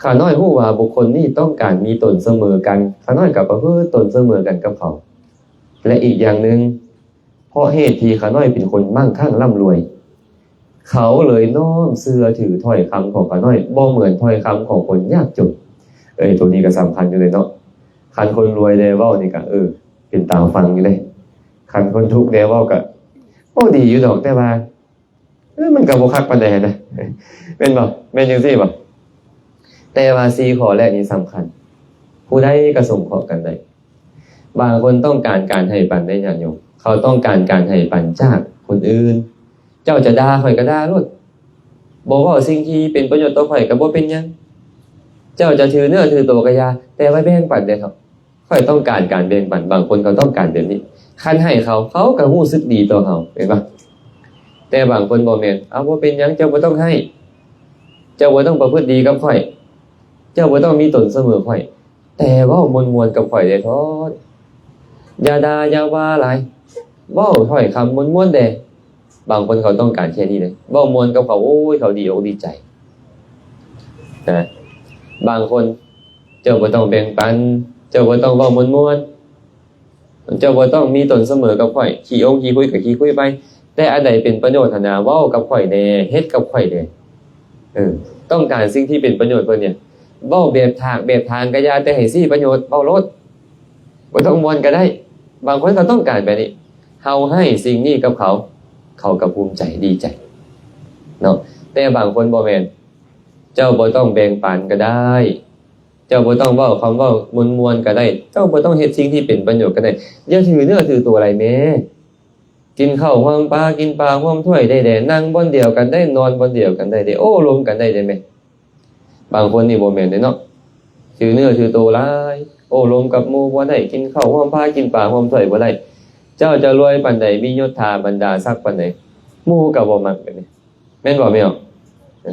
ຂ້ານ້ອຍຮູ້ວ່າບຸກຄົນນີ້ຕ້ອງການມີຕົນສະເໝີກັນ, ຂ້ານ້ອຍກໍປະພຶດຕົນສະເໝີກັນກັບເຂົາ. ແລະ ອີກຢ່າງໜຶ່ງ, ເພາະເຫດທີ່ຂ້ານ້ອຍເປັນຄົນມັ່ງຄັ່ງລ່ຳລວຍ, ເຂົາເລີຍນ້ອມເຊື່ອຖືຖ້ອຍຄຳຂອງຂ້ານ້ອຍ, ບໍ່ເໝືອນຖ້ອຍຄຳຂອງຄົນຍາກຈົນ. ເອີຍ ໂຕນີ້ກໍສຳຄັນຢູ່ເດເນາະ. ຄັນຄົນລວຍແດ່ເວົ້ານີ້ກໍ ເອີ ເປັນຕາຟັງຢູ່ເດ້. ຄັນຄົນທຸກແດ່ເວົ້າກໍ ເວົ້າດີຢູ່ດອກ, ແຕ່ວ່າ ເອີ ມັນກໍບໍ່ຄັກປານໃດຫັ້ນນະ. ແມ່ນບໍ່? ແມ່ນຈັ່ງຊີ້ບໍ່? ແຕ່ວ່າສີ່ຂໍ້ແລກນີ້ສຳຄັນ. ຜູ້ໃດກໍສົງເຄາະກັນໄດ້. ບາງຄົນຕ້ອງການການໃຫ້ປັນເດ້ຍາດໂຍມ, ເຂົາຕ້ອງການການໃຫ້ປັນຈາກຄົນອື່ນ. ເຈົ້າຈະດ່າຂ້ອຍກໍດ່າໂລດ, ບໍ່ເວົ້າສິ່ງທີ່ເປັນປະໂຫຍດຕໍ່ຂ້ອຍກໍບໍ່ເປັນຫຍັງ. ເຈົ້າຈະຖືເນື້ອຖືໂຕກໍຢ່າ, ແຕ່ວ່າແບ່ງປັນແດ່ເຖາະ. ຂ້ອຍຕ້ອງການການແບ່ງປັນ. ບາງຄົນເຂົາຕ້ອງການແບບນີ້. ຄັນໃຫ້ເຂົາ, ເຂົາກໍຮູ້ສຶກດີຕໍ່ເຮົາ, ເຫັນປະ? ແຕ່ບາງຄົນບໍ່ແມ່ນ. ເອົາ, ບໍ່ເປັນຫຍັງ, ເຈົ້າບໍ່ຕ້ອງໃຫ້. ເຈົ້າບໍ່ຕ້ອງປະພຶດດີກັບຂ້ອຍ. ເຈົ້າບໍ່ຕ້ອງມີຕົນສະເໝີຂ້ອຍ. ແຕ່ເວົ້າມ່ວນໆກັບຂ້ອຍແດ່ເທາະ. ຢ່າດ່າຢ່າວ່າຫຼາຍ. ເວົ້າຖ້ອຍຄຳມ່ວນໆແດ່. ບາງຄົນເຂົາຕ້ອງການແຄ່ນີ້ເດ້. ເວົ້າມ່ວນກັບເຂົາ, ໂອ້ຍ, ເຂົາດີອົກດີໃຈນະ. ບາງຄົນ, ເຈົ້າບໍ່ຕ້ອງແບ່ງປັນ, ເຈົ້າບໍ່ຕ້ອງເວົ້າມ່ວນໆ, ເຈົ້າບໍ່ຕ້ອງມີຕົນສະເໝີກັບຂ້ອຍ, ຂີ້ອົງຂີ້ຄຸຍກໍຂີ້ຄຸຍໄປ, ແຕ່ອັນໃດເປັນປະໂຫຍດຫັ້ນນະ, ເວົ້າກັບຂ້ອຍແດ່, ເຮັດກັບຂ້ອຍແດ່. ເອີ, ຕ້ອງການສິ່ງທີ່ເປັນປະໂຫຍດເພິ່ນນີ້, ເວົ້າແບບຖາກແບບຖາງກໍຢ່າ, ແຕ່ໃຫ້ຊີ້ປະໂຫຍດ, ເວົ້າໂລດ. ບໍ່ຕ້ອງມ່ວນກໍໄດ້. ບາງຄົນເຂົາຕ້ອງການແບບນີ້. ເຮົາໃຫ້ສິ່ງນີ້ກັບເຂົາ, ເຂົາກໍພູມໃຈ, ດີໃຈເນາະ. ແຕ່ບາງຄົນບໍ່ແມ່ນ. ເຈົ້າບໍ່ຕ້ອງແບ່ງປັນກໍໄດ້. ເຈົ້າບໍ່ຕ້ອງເວົ້າຄຳເວົ້າມ່ວນໆກໍໄດ້. ເຈົ້າບໍ່ຕ້ອງເຮັດສິ່ງທີ່ເປັນປະໂຫຍດກໍໄດ້. ຢ່າຖືເນື້ອຖືໂຕຫຼາຍແມ້. ກິນເຂົ້າຮ່ວມປາ, ກິນປາຮ່ວມຖ້ວຍໄດ້ແດ່. ນັ່ງບ່ອນດຽວກັນໄດ້, ນອນບ່ອນດຽວກັນໄດ້ເດ້. ໂອ້ລົມກັນໄດ້ເດ້ແມ້. ບາງຄົນນີ້ບໍ່ແມ່ນເດ້ເນາະ. ຖືເນື້ອຖືໂຕຫຼາຍ. ໂອ້ລົມກັບໝູ່ບໍ່ໄດ້. ກິນເຂົ້າຮ່ວມພາ, ກິນປາຮ່ວມຖ້ວຍບໍ່ໄດ້. ເຈົ້າຈະລວຍປານໃດ, ມີຍົດຖາບັນດາສັກປານໃດ, ໝູ່ກໍບໍ່ມັກແບບນີ້. ແມ່ນບໍ່ແມ່ນ? ເອີ,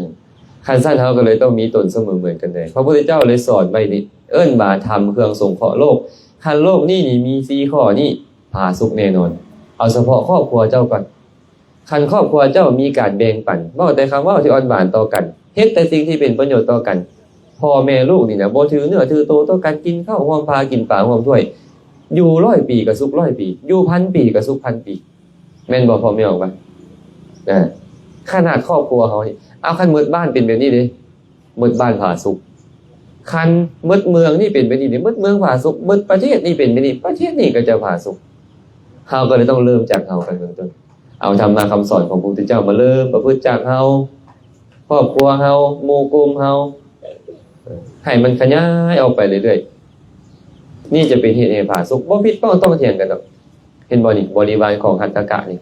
ຄັນຊັ້ນເຮົາກໍເລີຍຕ້ອງມີຕົນສະເໝີເໝືອນກັນແດ່. ພະພຸດທະເຈົ້າເລີຍສອນໄວ້ນີ້, ເອີ້ນວ່າທຳເຄື່ອງສົງເຄາະໂລກ. ຄັນໂລກນີ້ນີ້ມີສີ່ຂໍ້ນີ້, ຜາສຸກແນ່ນອນ. ເອົາສະເພາະຄອບຄົວເຈົ້າກ່ອນ. ຄັນຄອບຄົວເຈົ້າມີການແບ່ງປັນ, ເວົ້າແຕ່ຄຳເວົ້າທີ່ອ່ອນຫວານຕໍ່ກັນ, ເຮັດແຕ່ສິ່ງທີ່ເປັນປະໂຫຍດຕໍ່ກັນ, ພໍ່ແມ່ລູກນີ້ນະ ບໍ່ຖືເນື້ອຖືໂຕຕໍ່ກັນ, ກິນເຂົ້າຮ່ວມພາ, ກິນປາຮ່ວມຖ້ວຍ, ຢູ່ຮ້ອຍປີກໍສຸກຮ້ອຍປີ, ຢູ່ພັນປີກໍສຸກພັນປີ. ແມ່ນບໍ່ພໍ່ແມ່ອອກວ່າ? ນະ, ຂະໜາດຄອບຄົວເຮົານີ້, ເອົາ, ຄັນໝົດບ້ານເປັນແບບນີ້ເດ້, ໝົດບ້ານຜາສຸກ. ຄັນໝົດເມືອງນີ້ເປັນແບບນີ້ເດ້, ໝົດເມືອງຜາສຸກ. ໝົດປະເທດນີ້ເປັນແບບນີ້, ປະເທດນີ້ກໍຈະຜາສຸກ. ເຮົາກໍເລີຍຕ້ອງເລີ່ມຈາກເຮົາໄປເບື້ອງຕົ້ນ. ເອົາທຳມະຄຳສອນຂອງພະພຸດທະເຈົ້າມາເລີ່ມປະພຶດຈາກເຮົາ, ຄອບຄົວເຮົາ, ໝູ່ກຸ່ມເຮົາ. ໃຫ້ມັນຂະຫຍາຍອອກໄປເລື້ອຍໆ. ນີ້ຈະເປັນເຫດໃຫ້ຜາສຸກ ບໍ່ຜິດປ້ອງຕ້ອງຖຽງກັນດອກ. ເຫັນບໍ່ນີ້? ບໍລິວານຂອງຫັດຖະກະນີ້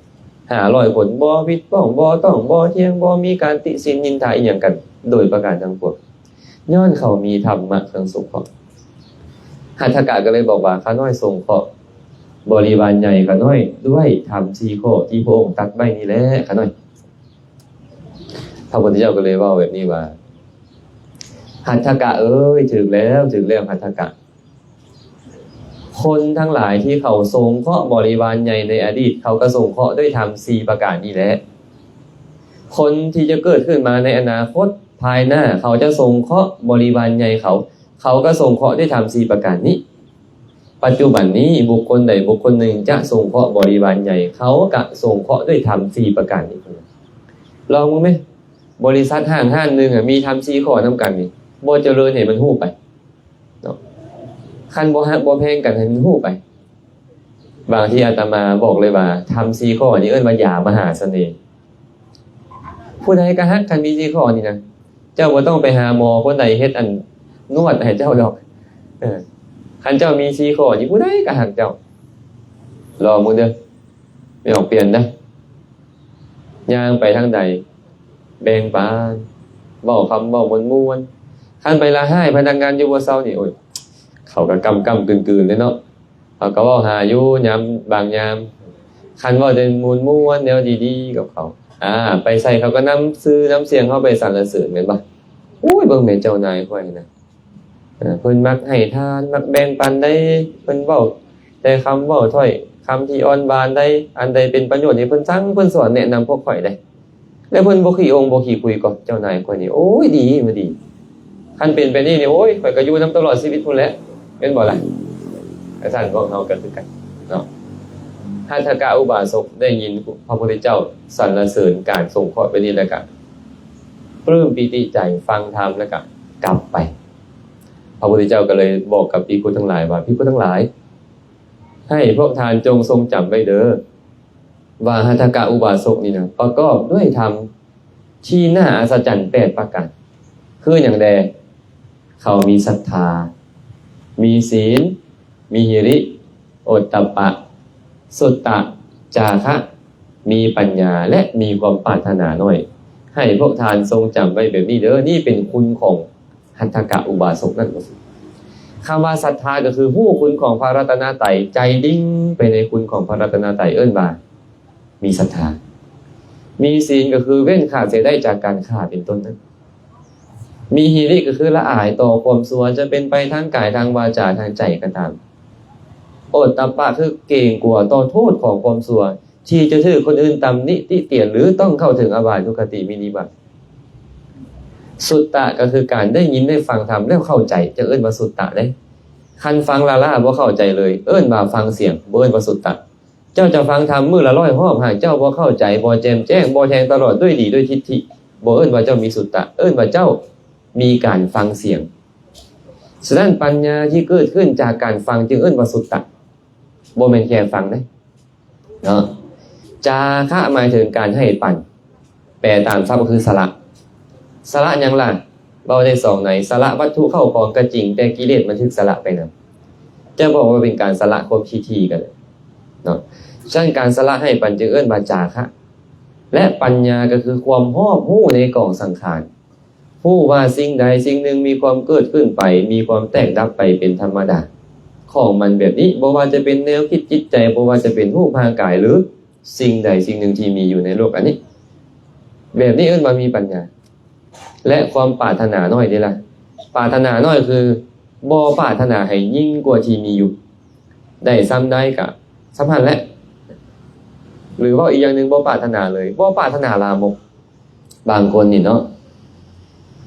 ຫ້າຮ້ອຍຄົນ ບໍ່ຜິດປ້ອງ ບໍ່ຕ້ອງ ບໍ່ຖຽງ ບໍ່ມີການຕິສິນນິນທາອີ່ຫຍັງກັນ ໂດຍປະການທັງປວງ ຍ້ອນເຂົາມີທຳມະເຄື່ອງສົງເຄາະ. ຫັດຖະກະກໍເລີຍບອກວ່າ ຂ້ານ້ອຍສົງເຄາະບໍລິວານໃຫຍ່ຂ້ານ້ອຍດ້ວຍທຳສີ່ຂໍ້ທີ່ພະອົງຕັດໄວ້ນີ້ແຫຼະ ຂ້ານ້ອຍ. ພະພຸດທະເຈົ້າກໍເລີຍເວົ້າແບບນີ້ວ່າ ຫັດຖະກະເອີຍ ຖືກແລ້ວ ຖືກແລ້ວ ຫັດຖະກະ. ຄົນທັງຫຼາຍທີ່ເຂົາສົງເຄາະບໍລິວານໃຫຍ່ໃນອະດີດ ເຂົາກໍສົງເຄາະດ້ວຍທຳສີ່ປະການນີ້ແຫຼະ. ຄົນທີ່ຈະເກີດຂຶ້ນມາໃນອະນາຄົດພາຍໜ້າ ເຂົາຈະສົງເຄາະບໍລິວານໃຫຍ່ເຂົາ ເຂົາກໍສົງເຄາະດ້ວຍທຳສີ່ປະການນີ້. ປັດຈຸບັນນີ້ ບຸກຄົນໃດບຸກຄົນໜຶ່ງຈະສົງເຄາະບໍລິວານໃຫຍ່ ເຂົາກະສົງເຄາະດ້ວຍທຳສີ່ປະການນີ້. ລອງເບິ່ງແມ ບໍລິສັດຫ້າງຮ້ານໜຶ່ງອະ ມີທຳສີ່ຂໍ້ນຳກັນນີ້ ບໍ່ຈະເລີນໃຫ້ມັນຮູ້ໄປເນາະ. ຄັນບໍ່ຮັກບໍ່ແພງກັນໃຫ້ມັນຮູ້ໄປ. ບາງທີອາດຕະມາບອກເລີຍວ່າ ທຳສີ່ຂໍ້ນີ້ເອີ້ນວ່າຢາມະຫາສະເໜ່. ຜູ້ໃດກໍຮັກ ຄັນມີສີ່ຂໍ້ນີ້ນະ. ເຈົ້າບໍ່ຕ້ອງໄປຫາໝໍຄົນໃດເຮັດອັນນວດໃຫ້ເຈົ້າດອກ. ເອີ ຄັນເຈົ້າມີສີ່ຂໍ້ນີ້ ຜູ້ໃດກໍຮັກເຈົ້າ. ລອງເບິ່ງເດີ ໄປອອກປ່ຽນເດີ. ຍ່າງໄປທາງໃດ ແບ່ງປັນ ເວົ້າຄຳເວົ້າມ່ວນໆ. ຄັນໄປລະຮ້າຍພະນັກງານຢູ່ບໍ່ເຊົານີ້ ໂອ້ຍ ເຂົາກໍກ້ຳໆກືນໆເລີຍເນາະ. ເຂົາກໍເວົ້າຫາຢູ່ຍາມບາງຍາມ. ຄັນເວົ້າແຕ່ມ່ວນໆ ແນວດີໆກັບເຂົາ ອາ ໄປໃສເຂົາກໍນຳຊື່ນຳສຽງເຮົາໄປສັນລະເສີນ ແມ່ນບໍ່? ໂອ້ຍ ເບິ່ງແມ່ເຈົ້ານາຍຂ້ອຍນະ ເອີ ເພິ່ນມັກໃຫ້ທານ ມັກແບ່ງປັນໃດ໋ ເພິ່ນເວົ້າແຕ່ຄຳເວົ້າຖ້ອຍຄຳທີ່ອ່ອນຫວານໃດ໋ ອັນໃດເປັນປະໂຫຍດນີ້ ເພິ່ນສັ່ງເພິ່ນສອນແນະນຳພວກຂ້ອຍໃດ໋. ແລ້ວເພິ່ນບໍ່ຂີ້ອົງບໍ່ຂີ້ຄຸຍກໍ ເຈົ້ານາຍຂ້ອຍນີ້ ໂອ້ຍ ດີ ມັນດີ. ຄັນເປັນແບບນີ້ນີ້ ໂອ້ຍ ຂ້ອຍກໍຢູ່ນຳຕະຫຼອດຊີວິດພຸ້ນແຫຼະ ແມ່ນບໍ່ລະ? ກະຊັ້ນພວກເຮົາກໍຄືກັນເນາະ. ຫັດຖະກະອຸບາສົກໄດ້ຍິນພະພຸດທະເຈົ້າສັນລະເສີນການສົງເຄາະແບບນີ້ ແລ້ວກະປຶ້ມປີຕິໃຈ ຟັງທຳ ແລ້ວກະກັບໄປ. ພະພຸດທະເຈົ້າກໍເລີຍບອກກັບພິກຂຸທັງຫຼາຍວ່າ ພິກຂຸທັງຫຼາຍ ໃຫ້ພວກທ່ານຈົ່ງຊົງຈຳໄວ້ເດີ ວ່າຫັດຖະກະອຸບາສົກນີ້ນະ ປະກອບດ້ວຍທຳທີ່ໜ້າອັດສະຈັນແປດປະການ. ຄືຫຍັງແດ່? ເຂົາມີສັດທາ, ມີສີນ, ມີຫິລິ, ໂອດຕັບປະ, ສຸດຕະ, ຈາຄະ, ມີປັນຍາ ແລະ ມີຄວາມປາດຖະໜານ້ອຍ. ໃຫ້ພວກທ່ານຊົງຈຳໄວ້ແບບນີ້ເດີ. ນີ້ເປັນຄຸນຂອງ ຫັດຖະກະອຸບາສົກນັ້ນ. ຄຳວ່າສັດທາກໍຄືຮູ້ຄຸນຂອງພະລັດຕະນະໄຕ, ໃຈດິ້ງໄປໃນຄຸນຂອງພະລັດຕະນະໄຕ ເອີ້ນວ່າມີສັດທາ. ມີສີນກໍຄືເວັ້ນຂາດເສຍໄດ້ຈາກການຂ້າເປັນຕົ້ນນັ້ນ. ມີຫິລິກໍຄືລະອາຍຕໍ່ຄວາມຊົ່ວ ຈະເປັນໄປທາງກາຍ, ທາງວາຈາ, ທາງໃຈກໍຕາມ. ໂອດຕັບປະຄືເກງກົວຕໍ່ໂທດຂອງຄວາມຊົ່ວ ທີ່ຈະຖືກຄົນອື່ນຕຳໜິຕິຕຽນ ຫຼື ຕ້ອງເຂົ້າເຖິງອະບາຍທຸກຄະຕິມິນິບາດ. ສຸດຕະກໍຄືການໄດ້ຍິນໄດ້ຟັງທຳແລ້ວເຂົ້າໃຈ ຈຶ່ງເອີ້ນວ່າສຸດຕະເດ້. ຄັນຟັງລ້າໆ ບໍ່ເຂົ້າໃຈເລີຍ ເອີ້ນວ່າຟັງສຽງ ບໍ່ເອີ້ນວ່າສຸດຕະ. ເຈົ້າຈະຟັງທຳມື້ລະຮ້ອຍຮອບ ຫາກເຈົ້າບໍ່ເຂົ້າໃຈ ບໍ່ແຈ່ມແຈ້ງ ບໍ່ແທງຕະຫຼອດດ້ວຍດີດ້ວຍທິດຖິ ບໍ່ເອີ້ນວ່າເຈົ້າມີສຸດຕະ ເອີ້ນວ່າເຈົ້າມີການຟັງສຽງ. ສະນັ້ນ ປັນຍາທີ່ເກີດຂຶ້ນຈາກການຟັງ ຈຶ່ງເອີ້ນວ່າສຸດຕະ ບໍ່ແມ່ນແຄ່ຟັງເດ້. ເນາະ ຈາຄະໝາຍເຖິງການໃຫ້ປັນ ແປຕາມສັບກໍຄືສະຫຼະ. ສະຫຼະຫຍັງລະ? ເວົ້າໄດ້ສອງໃນ, ສະຫຼະວັດຖຸເຂົ້າຂອງກໍຈິງ ແຕ່ກິເລດມັນຖືກສະຫຼະໄປນຳ. ຈະບອກວ່າເປັນການສະຫຼະຄວາມຂີ້ຖີ່ກໍໄດ້ເນາະ. ສະນັ້ນ ການສະຫຼະໃຫ້ປັນຈຶ່ງເອີ້ນວ່າຈາຄະ ແລະ ປັນຍາກໍຄືຄວາມຮອບຮູ້ໃນກອງສັງຂານ. ຮູ້ວ່າສິ່ງໃດສິ່ງໜຶ່ງມີຄວາມເກີດຂຶ້ນໄປ, ມີຄວາມແຕກດັບໄປເປັນທຳມະດາຂອງມັນແບບນີ້, ບໍ່ວ່າຈະເປັນແນວຄິດຈິດໃຈ, ບໍ່ວ່າຈະເປັນຮູບຮ່າງກາຍ ຫຼື ສິ່ງໃດສິ່ງໜຶ່ງທີ່ມີຢູ່ໃນໂລກອັນນີ້, ແບບນີ້ເອີ້ນວ່າມີປັນຍາ. ແລະ ຄວາມປາດຖະໜານ້ອຍເດລະ? ປາດຖະໜານ້ອຍຄືບໍ່ປາດຖະໜາໃຫ້ຍິ່ງກວ່າທີ່ມີຢູ່, ໄດ້ສ່ຳໃດກະສ່ຳຫັ້ນແຫຼະ. ຫຼື ເວົ້າອີກຢ່າງໜຶ່ງ, ບໍ່ປາດຖະໜາເລີຍ, ບໍ່ປາດຖະໜາລາມົກ. ບາງຄົນນີ້ເນາະ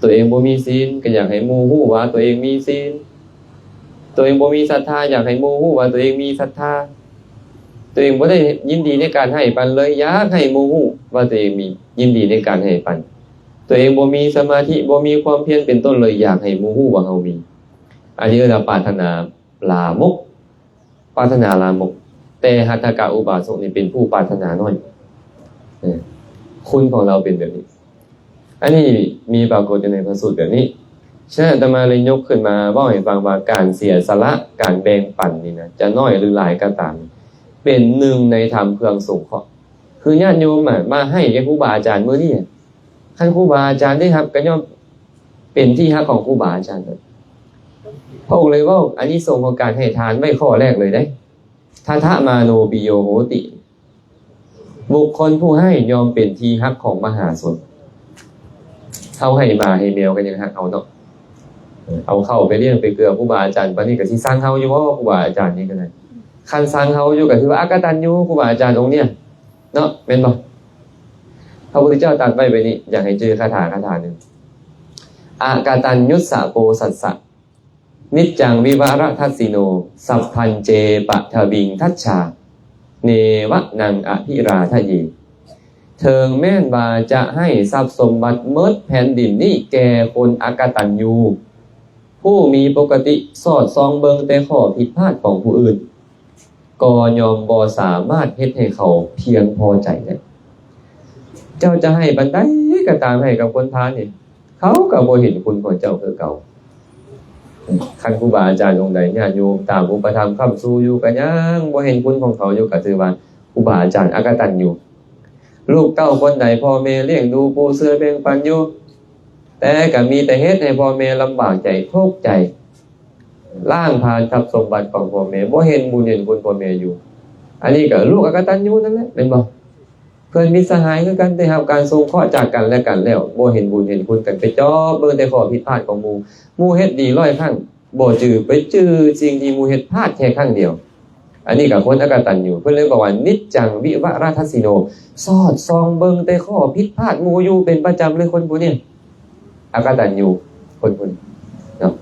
ຕົວເອງບໍ່ມີສິນກໍຢາກໃຫ້ໝູ່ຮູ້ວ່າຕົວເອງມີສິນ, ຕົວເອງບໍ່ມີສັດທາ ຢາກໃຫ້ໝູ່ຮູ້ວ່າຕົວເອງມີສັດທາ, ຕົວເອງບໍ່ໄດ້ຍິນດີໃນການໃຫ້ປັນເລີຍ ຢາກໃຫ້ໝູ່ຮູ້ວ່າຕົວເອງມີ, ຍິນດີໃນການໃຫ້ປັນ, ຕົວເອງບໍ່ມີສະມາທິ ບໍ່ມີຄວາມພຽນເປັນຕົ້ນເລີຍ ຢາກໃຫ້ໝູ່ຮູ້ວ່າເຮົາມີ. ອັນນີ້ເອີ້ນວ່າປາດຖະໜາລາມົກ. ປາດຖະໜາລາມົກ, ແຕ່ຫັດຖະກະອຸບາສົກນີ້ເປັນຜູ້ປາດຖະໜານ້ອຍ. ເອີ ຄຸນຂອງລາວເປັນແບບນີ້. ອັນນີ້ມີປາກົດຢູ່ໃນພະສູດແບບນີ້. ສະນັ້ນ ອາດຕະມາເລີຍຍົກຂຶ້ນມາເວົ້າໃຫ້ຟັງວ່າ ການເສຍສະຫຼະ ການແບ່ງປັນນີ້ນະ ຈະໜ້ອຍຫຼືຫຼາຍກໍຕາມ ເປັນໜຶ່ງໃນທຳເພື່ອສົງເຄາະ. ຄືຍາດໂຍມມາໃຫ້ແກ່ຄູບາອາຈານມື້ນີ້ ຄັນຄູບາອາຈານໄດ້ຮັບ ກໍຍ່ອມເປັນທີ່ຮັກຂອງຄູບາອາຈານ. ພະອົງເລີຍເວົ້າອານິສົງຂອງການໃຫ້ທານໄວ້ຂໍ້ແລກເລີຍເດ້ ທັດຖະມາໂນປິໂຍໂຫຕິ ບຸກຄົນຜູ້ໃຫ້ຍ່ອມເປັນທີ່ຮັກຂອງມະຫາຊົນ. ເຮົາໃຫ້ໝາໃຫ້ແມວກໍຍັງຮັກເຮົາເນາະ ເອົາເຂົ້າໄປລ້ຽງໄປເກືອຄູບາອາຈານ ປານນີ້ກໍຊິຊັງເຮົາຢູ່ບໍ່? ຄູບາອາຈານນີ້ກໍໄດ້ ຄັນຊັງເຮົາຢູ່ກໍຖືວ່າອະກະຕັນຍູ ຄູບາອາຈານອົງເນີ້ຍເນາະ ແມ່ນບໍ່? ພະພຸດທະເຈົ້າຕັດໄວ້ແບບນີ້ ຢາກໃຫ້ຈື່ຄາຖາ ຄາຖາໜຶ່ງ ອະກະຕັນຍຸດສະໂປສັດສະ ນິດຈັງວິວະຣະທັດສິໂນ ສັບພັນເຈປະທະວິງທັດສາ ເນວະນັງອະພິລາທະເຍ. ເຖິງແມ່ນວ່າຈະໃຫ້ຊັບສົມບັດໝົດແຜ່ນດິນນີ້ແກ່ຄົນອະກະຕັນຍູ ຜູ້ມີປົກກະຕິສອດສ່ອງເບິ່ງແຕ່ຂໍ້ຜິດພາດຂອງຜູ້ອື່ນ ກໍຍ່ອມບໍ່ສາມາດເຮັດໃຫ້ເຂົາພຽງພໍໃຈໄດ້. ເຈົ້າຈະໃຫ້ປານໃດກໍຕາມ ໃຫ້ກັບຄົນພານນີ້ ເຂົາກໍບໍ່ເຫັນຄຸນຂອງເຈົ້າຄືເກົ່າ. ຄັນຄູບາອາຈານອົງໃດ ຍາດໂຍມຕາມອຸປະຖຳຄ້ຳຊູຢູ່ ກໍຍັງບໍ່ເຫັນຄຸນຂອງເຂົາຢູ່ ກໍຖືວ່າຄູບາອາຈານອະກະຕັນຍູ. ລູກເຕົ້າຄົນໃດ ພໍ່ແມ່ລ້ຽງດູປູເສືອແບ່ງປັນຢູ່ ແຕ່ກໍມີແຕ່ເຮັດໃຫ້ພໍ່ແມ່ລຳບາກໃຈ ທຸກໃຈ ລ້າງຜານຊັບສົມບັດຂອງພໍ່ແມ່ ບໍ່ເຫັນບຸນເຫັນຄຸນພໍ່ແມ່ຢູ່. ອັນນີ້ກໍລູກອະກະຕັນຍູນັ້ນແຫຼະ ແມ່ນບໍ່? ເພື່ອນມິດສະຫາຍຄືກັນ ໄດ້ຮັບການສົງເຄາະຈາກກັນແລະກັນແລ້ວ ບໍ່ເຫັນບຸນເຫັນຄຸນກັນ ໄປຈອບເບິ່ງແຕ່ຂໍ້ຜິດພາດຂອງໝູ່. ໝູ່ເຮັດດີຮ້ອຍຄັ້ງ ບໍ່ຈື່ ໄປຈື່ສິ່ງທີ່ໝູ່ເຮັດພາດແຄ່ຄັ້ງດຽວ. ອັນນີ້ກໍຄົນອະກະຕັນຍູ ເພິ່ນເລີຍບອກວ່າ ນິດຈັງວິວະຣະທັດສິໂນ ສອດສ່ອງເບິ່ງແຕ່ຂໍ້ຜິດພາດໝູ່ຢູ່ເປັນປະຈຳເລີຍ ຄົນຜູ້ນີ້ອະກະຕັນຍູ ຄົນຜູ້ນີ້ເນາະ.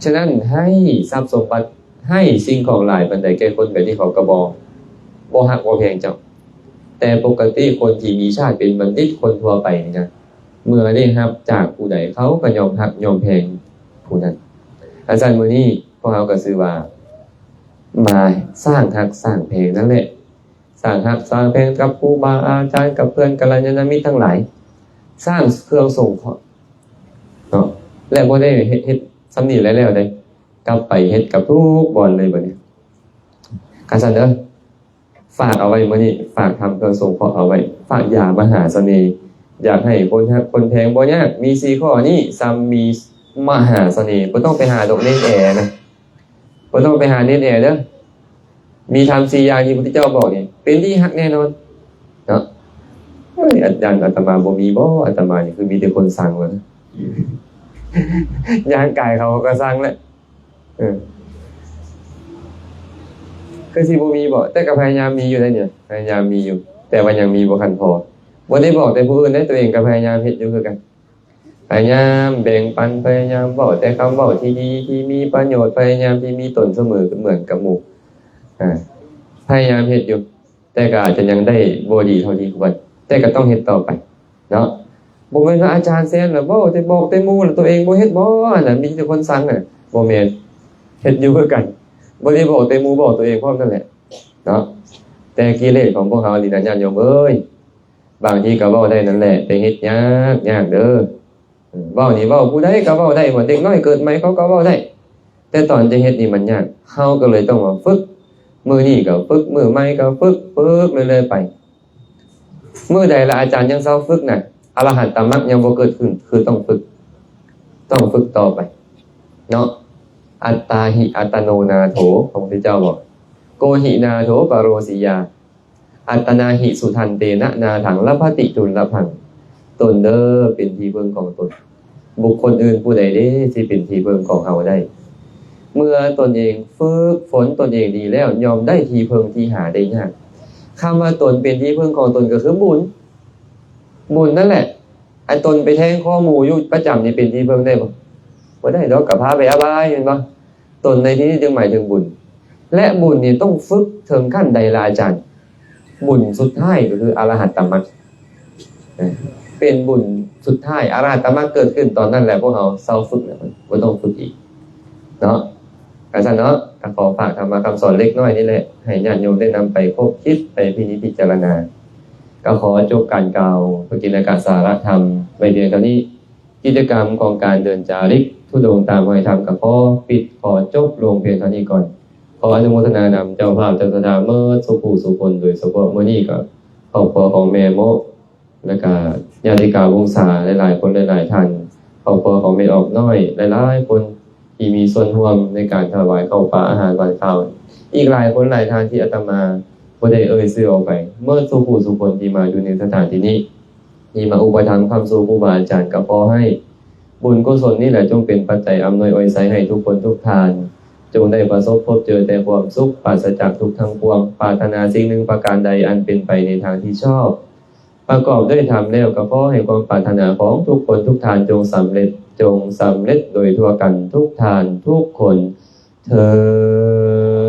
ສະນັ້ນ ໃຫ້ຊັບສົມບັດ ໃຫ້ສິ່ງຂອງຫຼາຍປານໃດແກ່ຄົນແບບນີ້ ເຂົາກໍບໍ່ ບໍ່ຮັກບໍ່ແພງເຈົ້າ. ແຕ່ປົກກະຕິຄົນທີ່ມີຊາດເປັນບັນດິດ ຄົນທົ່ວໄປນີ້ນະ ເມື່ອໄດ້ຮັບຈາກຜູ້ໃດ ເຂົາກໍຍອມຮັກຍອມແພງຜູ້ນັ້ນ. ອັນຊັ້ນ ມື້ນີ້ພວກເຮົາກໍຊື່ວ່າ ມາສ້າງຮັກສ້າງແພງນັ້ນແຫຼະ ສ້າງຮັກສ້າງແພງກັບຄູບາອາຈານ ກັບເພື່ອນກັນລະຍານະມິດທັງຫຼາຍ ສ້າງເຄື່ອງສົງເຄາະເນາະ. ແລະ ບໍ່ໄດ້ເຮັດ ເຮັດສ່ຳນີ້ແລ້ວແລ້ວເດ້ ກັບໄປເຮັດກັບທຸກບ່ອນເລີຍບັດນີ້. ຄັນຊັ້ນເດີ ຝາກເອົາໄວ້ມື້ນີ້ ຝາກທຳເພື່ອສົງເຄາະເອົາໄວ້ ຝາກຢາມະຫາສະເໜ່. ຢາກໃຫ້ຄົນຮັກຄົນແພງບໍ່ຍາກ ມີສີ່ຂໍ້ນີ້ ສ່ຳມີມະຫາສະເໜ່. ບໍ່ຕ້ອງໄປຫາດອກເນນແອນະ ບໍ່ຕ້ອງໄປຫາເນນແອເດີ. ມີທຳສີ່ຢ່າງທີ່ພຸດທະເຈົ້າບອກນີ້ ເປັນທີ່ຮັກແນ່ນອນເນາະ. ເອີຍ ອາຈານ ອາດຕະມາບໍ່ມີບໍ? ອາດຕະມານີ້ຄືມີແຕ່ຄົນຊັງວ່າ ຍ່າງກາຍເຂົາກໍຊັງແລ້ວ. ເອີ ຄືຊິບໍ່ມີບໍ? ແຕ່ກໍພະຍາຍາມມີຢູ່ໄດ໋ນີ້ ພະຍາຍາມມີຢູ່ ແຕ່ວ່າຍັງມີບໍ່ຄັນພໍ. ບໍ່ໄດ້ບອກແຕ່ຜູ້ອື່ນເດ້ ຕົວເອງກໍພະຍາຍາມເຮັດຢູ່ຄືກັນ. ພະຍາຍາມແບ່ງປັນ ພະຍາຍາມເວົ້າແຕ່ຄຳເວົ້າທີ່ດີ ທີ່ມີປະໂຫຍດ ພະຍາຍາມທີ່ມີຕົນສະເໝີເໝືອນກັບໝູ່. ອາ ພະຍາຍາມເຮັດຢູ່ ແຕ່ກໍອາດຈະຍັງໄດ້ບໍ່ດີເທົ່າທີ່ຄວນ ແຕ່ກໍຕ້ອງເຮັດຕໍ່ໄປເນາະ. ບໍ່ແມ່ນວ່າອາຈານແຊມແລ້ວເວົ້າແຕ່ ບອກແຕ່ໝູ່ ແລ້ວຕົວເອງບໍ່ເຮັດບໍ? ອັນນັ້ນມີແຕ່ຄົນຊັງນະ. ບໍ່ແມ່ນ ເຮັດຢູ່ຄືກັນ ບໍ່ໄດ້ບອກແຕ່ໝູ່ ບອກຕົວເອງພ້ອມນັ້ນແຫຼະເນາະ. ແຕ່ກິເລດຂອງພວກເຮົານີ້ນະ ຍາດໂຍມເອີຍ ບາງທີກໍເວົ້າໄດ້ນັ້ນແຫຼະ ແຕ່ເຮັດຍາກ ຍາກເດີ. ເອີ ເວົ້ານີ້ເວົ້າ ຜູ້ໃດກໍເວົ້າໄດ້ ວ່າເດັກນ້ອຍເກີດໃໝ່ເຂົາກໍເວົ້າໄດ້ ແຕ່ຕອນຈະເຮັດນີ້ມັນຍາກ. ເຮົາກໍເລີຍຕ້ອງມາຝຶກ ມື້ນີ້ກໍຝຶກ ມື້ໃໝ່ກໍຝຶກ ຝຶກເລື້ອຍໆໄປ. ມື້ໃດລະອາຈານຍັງເຊົາຝຶກນະ ອະລະຫັດຕະມັກຍັງບໍ່ເກີດຂຶ້ນ ຄືຕ້ອງຝຶກ ຕ້ອງຝຶກຕໍ່ໄປເນາະ. ອັດຕາຫິອັດຕະໂນນາໂຖ ພະພຸດທະເຈົ້າບອກ ໂກຫິນາໂຖປະໂຣສີຍາ ອັດຕະນາຫິສຸທັນເຕນະ ນາທັງລະພັດຕິດຸນລະພັງ. ຕົນເດີ ເປັນທີ່ເພິ່ງຂອງຕົນ ບຸກຄົນອື່ນຜູ້ໃດເດ ຊິເປັນທີ່ເພິ່ງຂອງເຮົາໄດ້? ເມື່ອຕົນເອງຝຶກຝົນຕົນເອງດີແລ້ວ ຍ່ອມໄດ້ທີ່ເພິ່ງທີ່ຫາໄດ້ຍາກ. ຄຳວ່າຕົນເປັນທີ່ເພິ່ງຂອງຕົນກໍຄືບຸນ ບຸນນັ້ນແຫຼະ. ອັນຕົນໄປແທງຄໍໝູຢູ່ປະຈຳນີ້ເປັນທີ່ເພິ່ງໄດ້ບໍ່? ບໍ່ໄດ້ດອກ ກໍພາໄປອະບາຍແມ່ນບໍ່? ຕົນໃນທີ່ນີ້ຈຶ່ງໝາຍເຖິງບຸນ ແລະ ບຸນນີ້ຕ້ອງຝຶກເຖິງຂັ້ນໃດລະອາຈານ? ບຸນສຸດທ້າຍກໍຄືອະລະຫັດຕະມັກ ເປັນບຸນສຸດທ້າຍ ອະລະຫັດຕະມັກເກີດຂຶ້ນຕອນນັ້ນແຫຼະ ພວກເຮົາເຊົາຝຶກແລ້ວ ບໍ່ຕ້ອງຝຶກອີກເນາະ. ກະຊັ້ນເນາະ ກະຂໍຝາກທຳມະຄຳສອນເລັກນ້ອຍນີ້ແຫຼະ ໃຫ້ຍາດໂຍມໄດ້ນຳໄປຄົບຄິດ ໄປພິນິດພິຈາລະນາ. ກະຂໍຈົບການກ່າວພະກິນນະກະສາລະທຳໄວ້ພຽງເທົ່ານີ້. ກິດຈະກຳຂອງການເດີນຈາລິກທຸດົງຕາມຮອຍທຳກໍຂໍປິດ ຂໍຈົບລົງພຽງເທົ່ານີ້ກ່ອນ. ຂໍອະນຸໂມທະນານຳເຈົ້າພາບເຈົ້າສັດທາເໝິດສູ່ຜູ້ສູ່ຄົນ, ໂດຍສະເພາະມື້ນີ້ກໍຄອບຄົວຂອງແມ່ໂມະ ແລະກະຍາຕິກາວົງສາຫຼາຍໆຄົນຫຼາຍໆທ່ານ, ຄອບຄົວຂອງແມ່ອອກນ້ອຍຫຼາຍໆຄົນ ທີ່ມີສ່ວນຮ່ວມໃນການຖວາຍເຂົ້າປາອາຫານຫວານຄາວ, ອີກຫຼາຍຄົນຫຼາຍທ່ານທີ່ອາດຕະມາບໍ່ໄດ້ເອີ່ຍຊື່ອອກໄປ, ເໝິດສູ່ຜູ້ສູ່ຄົນທີ່ມາຢູ່ໃນສະຖານທີ່ນີ້ ທີ່ມາອຸປະຖຳຄ້ຳຊູຄູບາອາຈານ, ກໍຂໍໃຫ້ບຸນກຸສົນນີ້ແຫຼະ ຈົ່ງເປັນປັດໄຈອຳນວຍອວຍໄຊໃຫ້ທຸກຄົນທຸກທ່ານ, ຈົ່ງໄດ້ປະສົບພົບເຈີແຕ່ຄວາມສຸກ ປາສະຈາກທຸກທັງປວງ, ປາດຖະໜາສິ່ງໜຶ່ງປະການໃດອັນເປັນໄປໃນທາງທີ່ຊອບ ປະກອບດ້ວຍທຳແລ້ວ ກໍຂໍໃຫ້ຄວາມປາດຖະໜາຂອງທຸກຄົນທຸກທ່ານຈົ່ງສຳເລັດ, ຈົ່ງສຳເລັດໂດຍທົ່ວກັນທຸກທ່ານທຸກຄົນເທີ້ນ.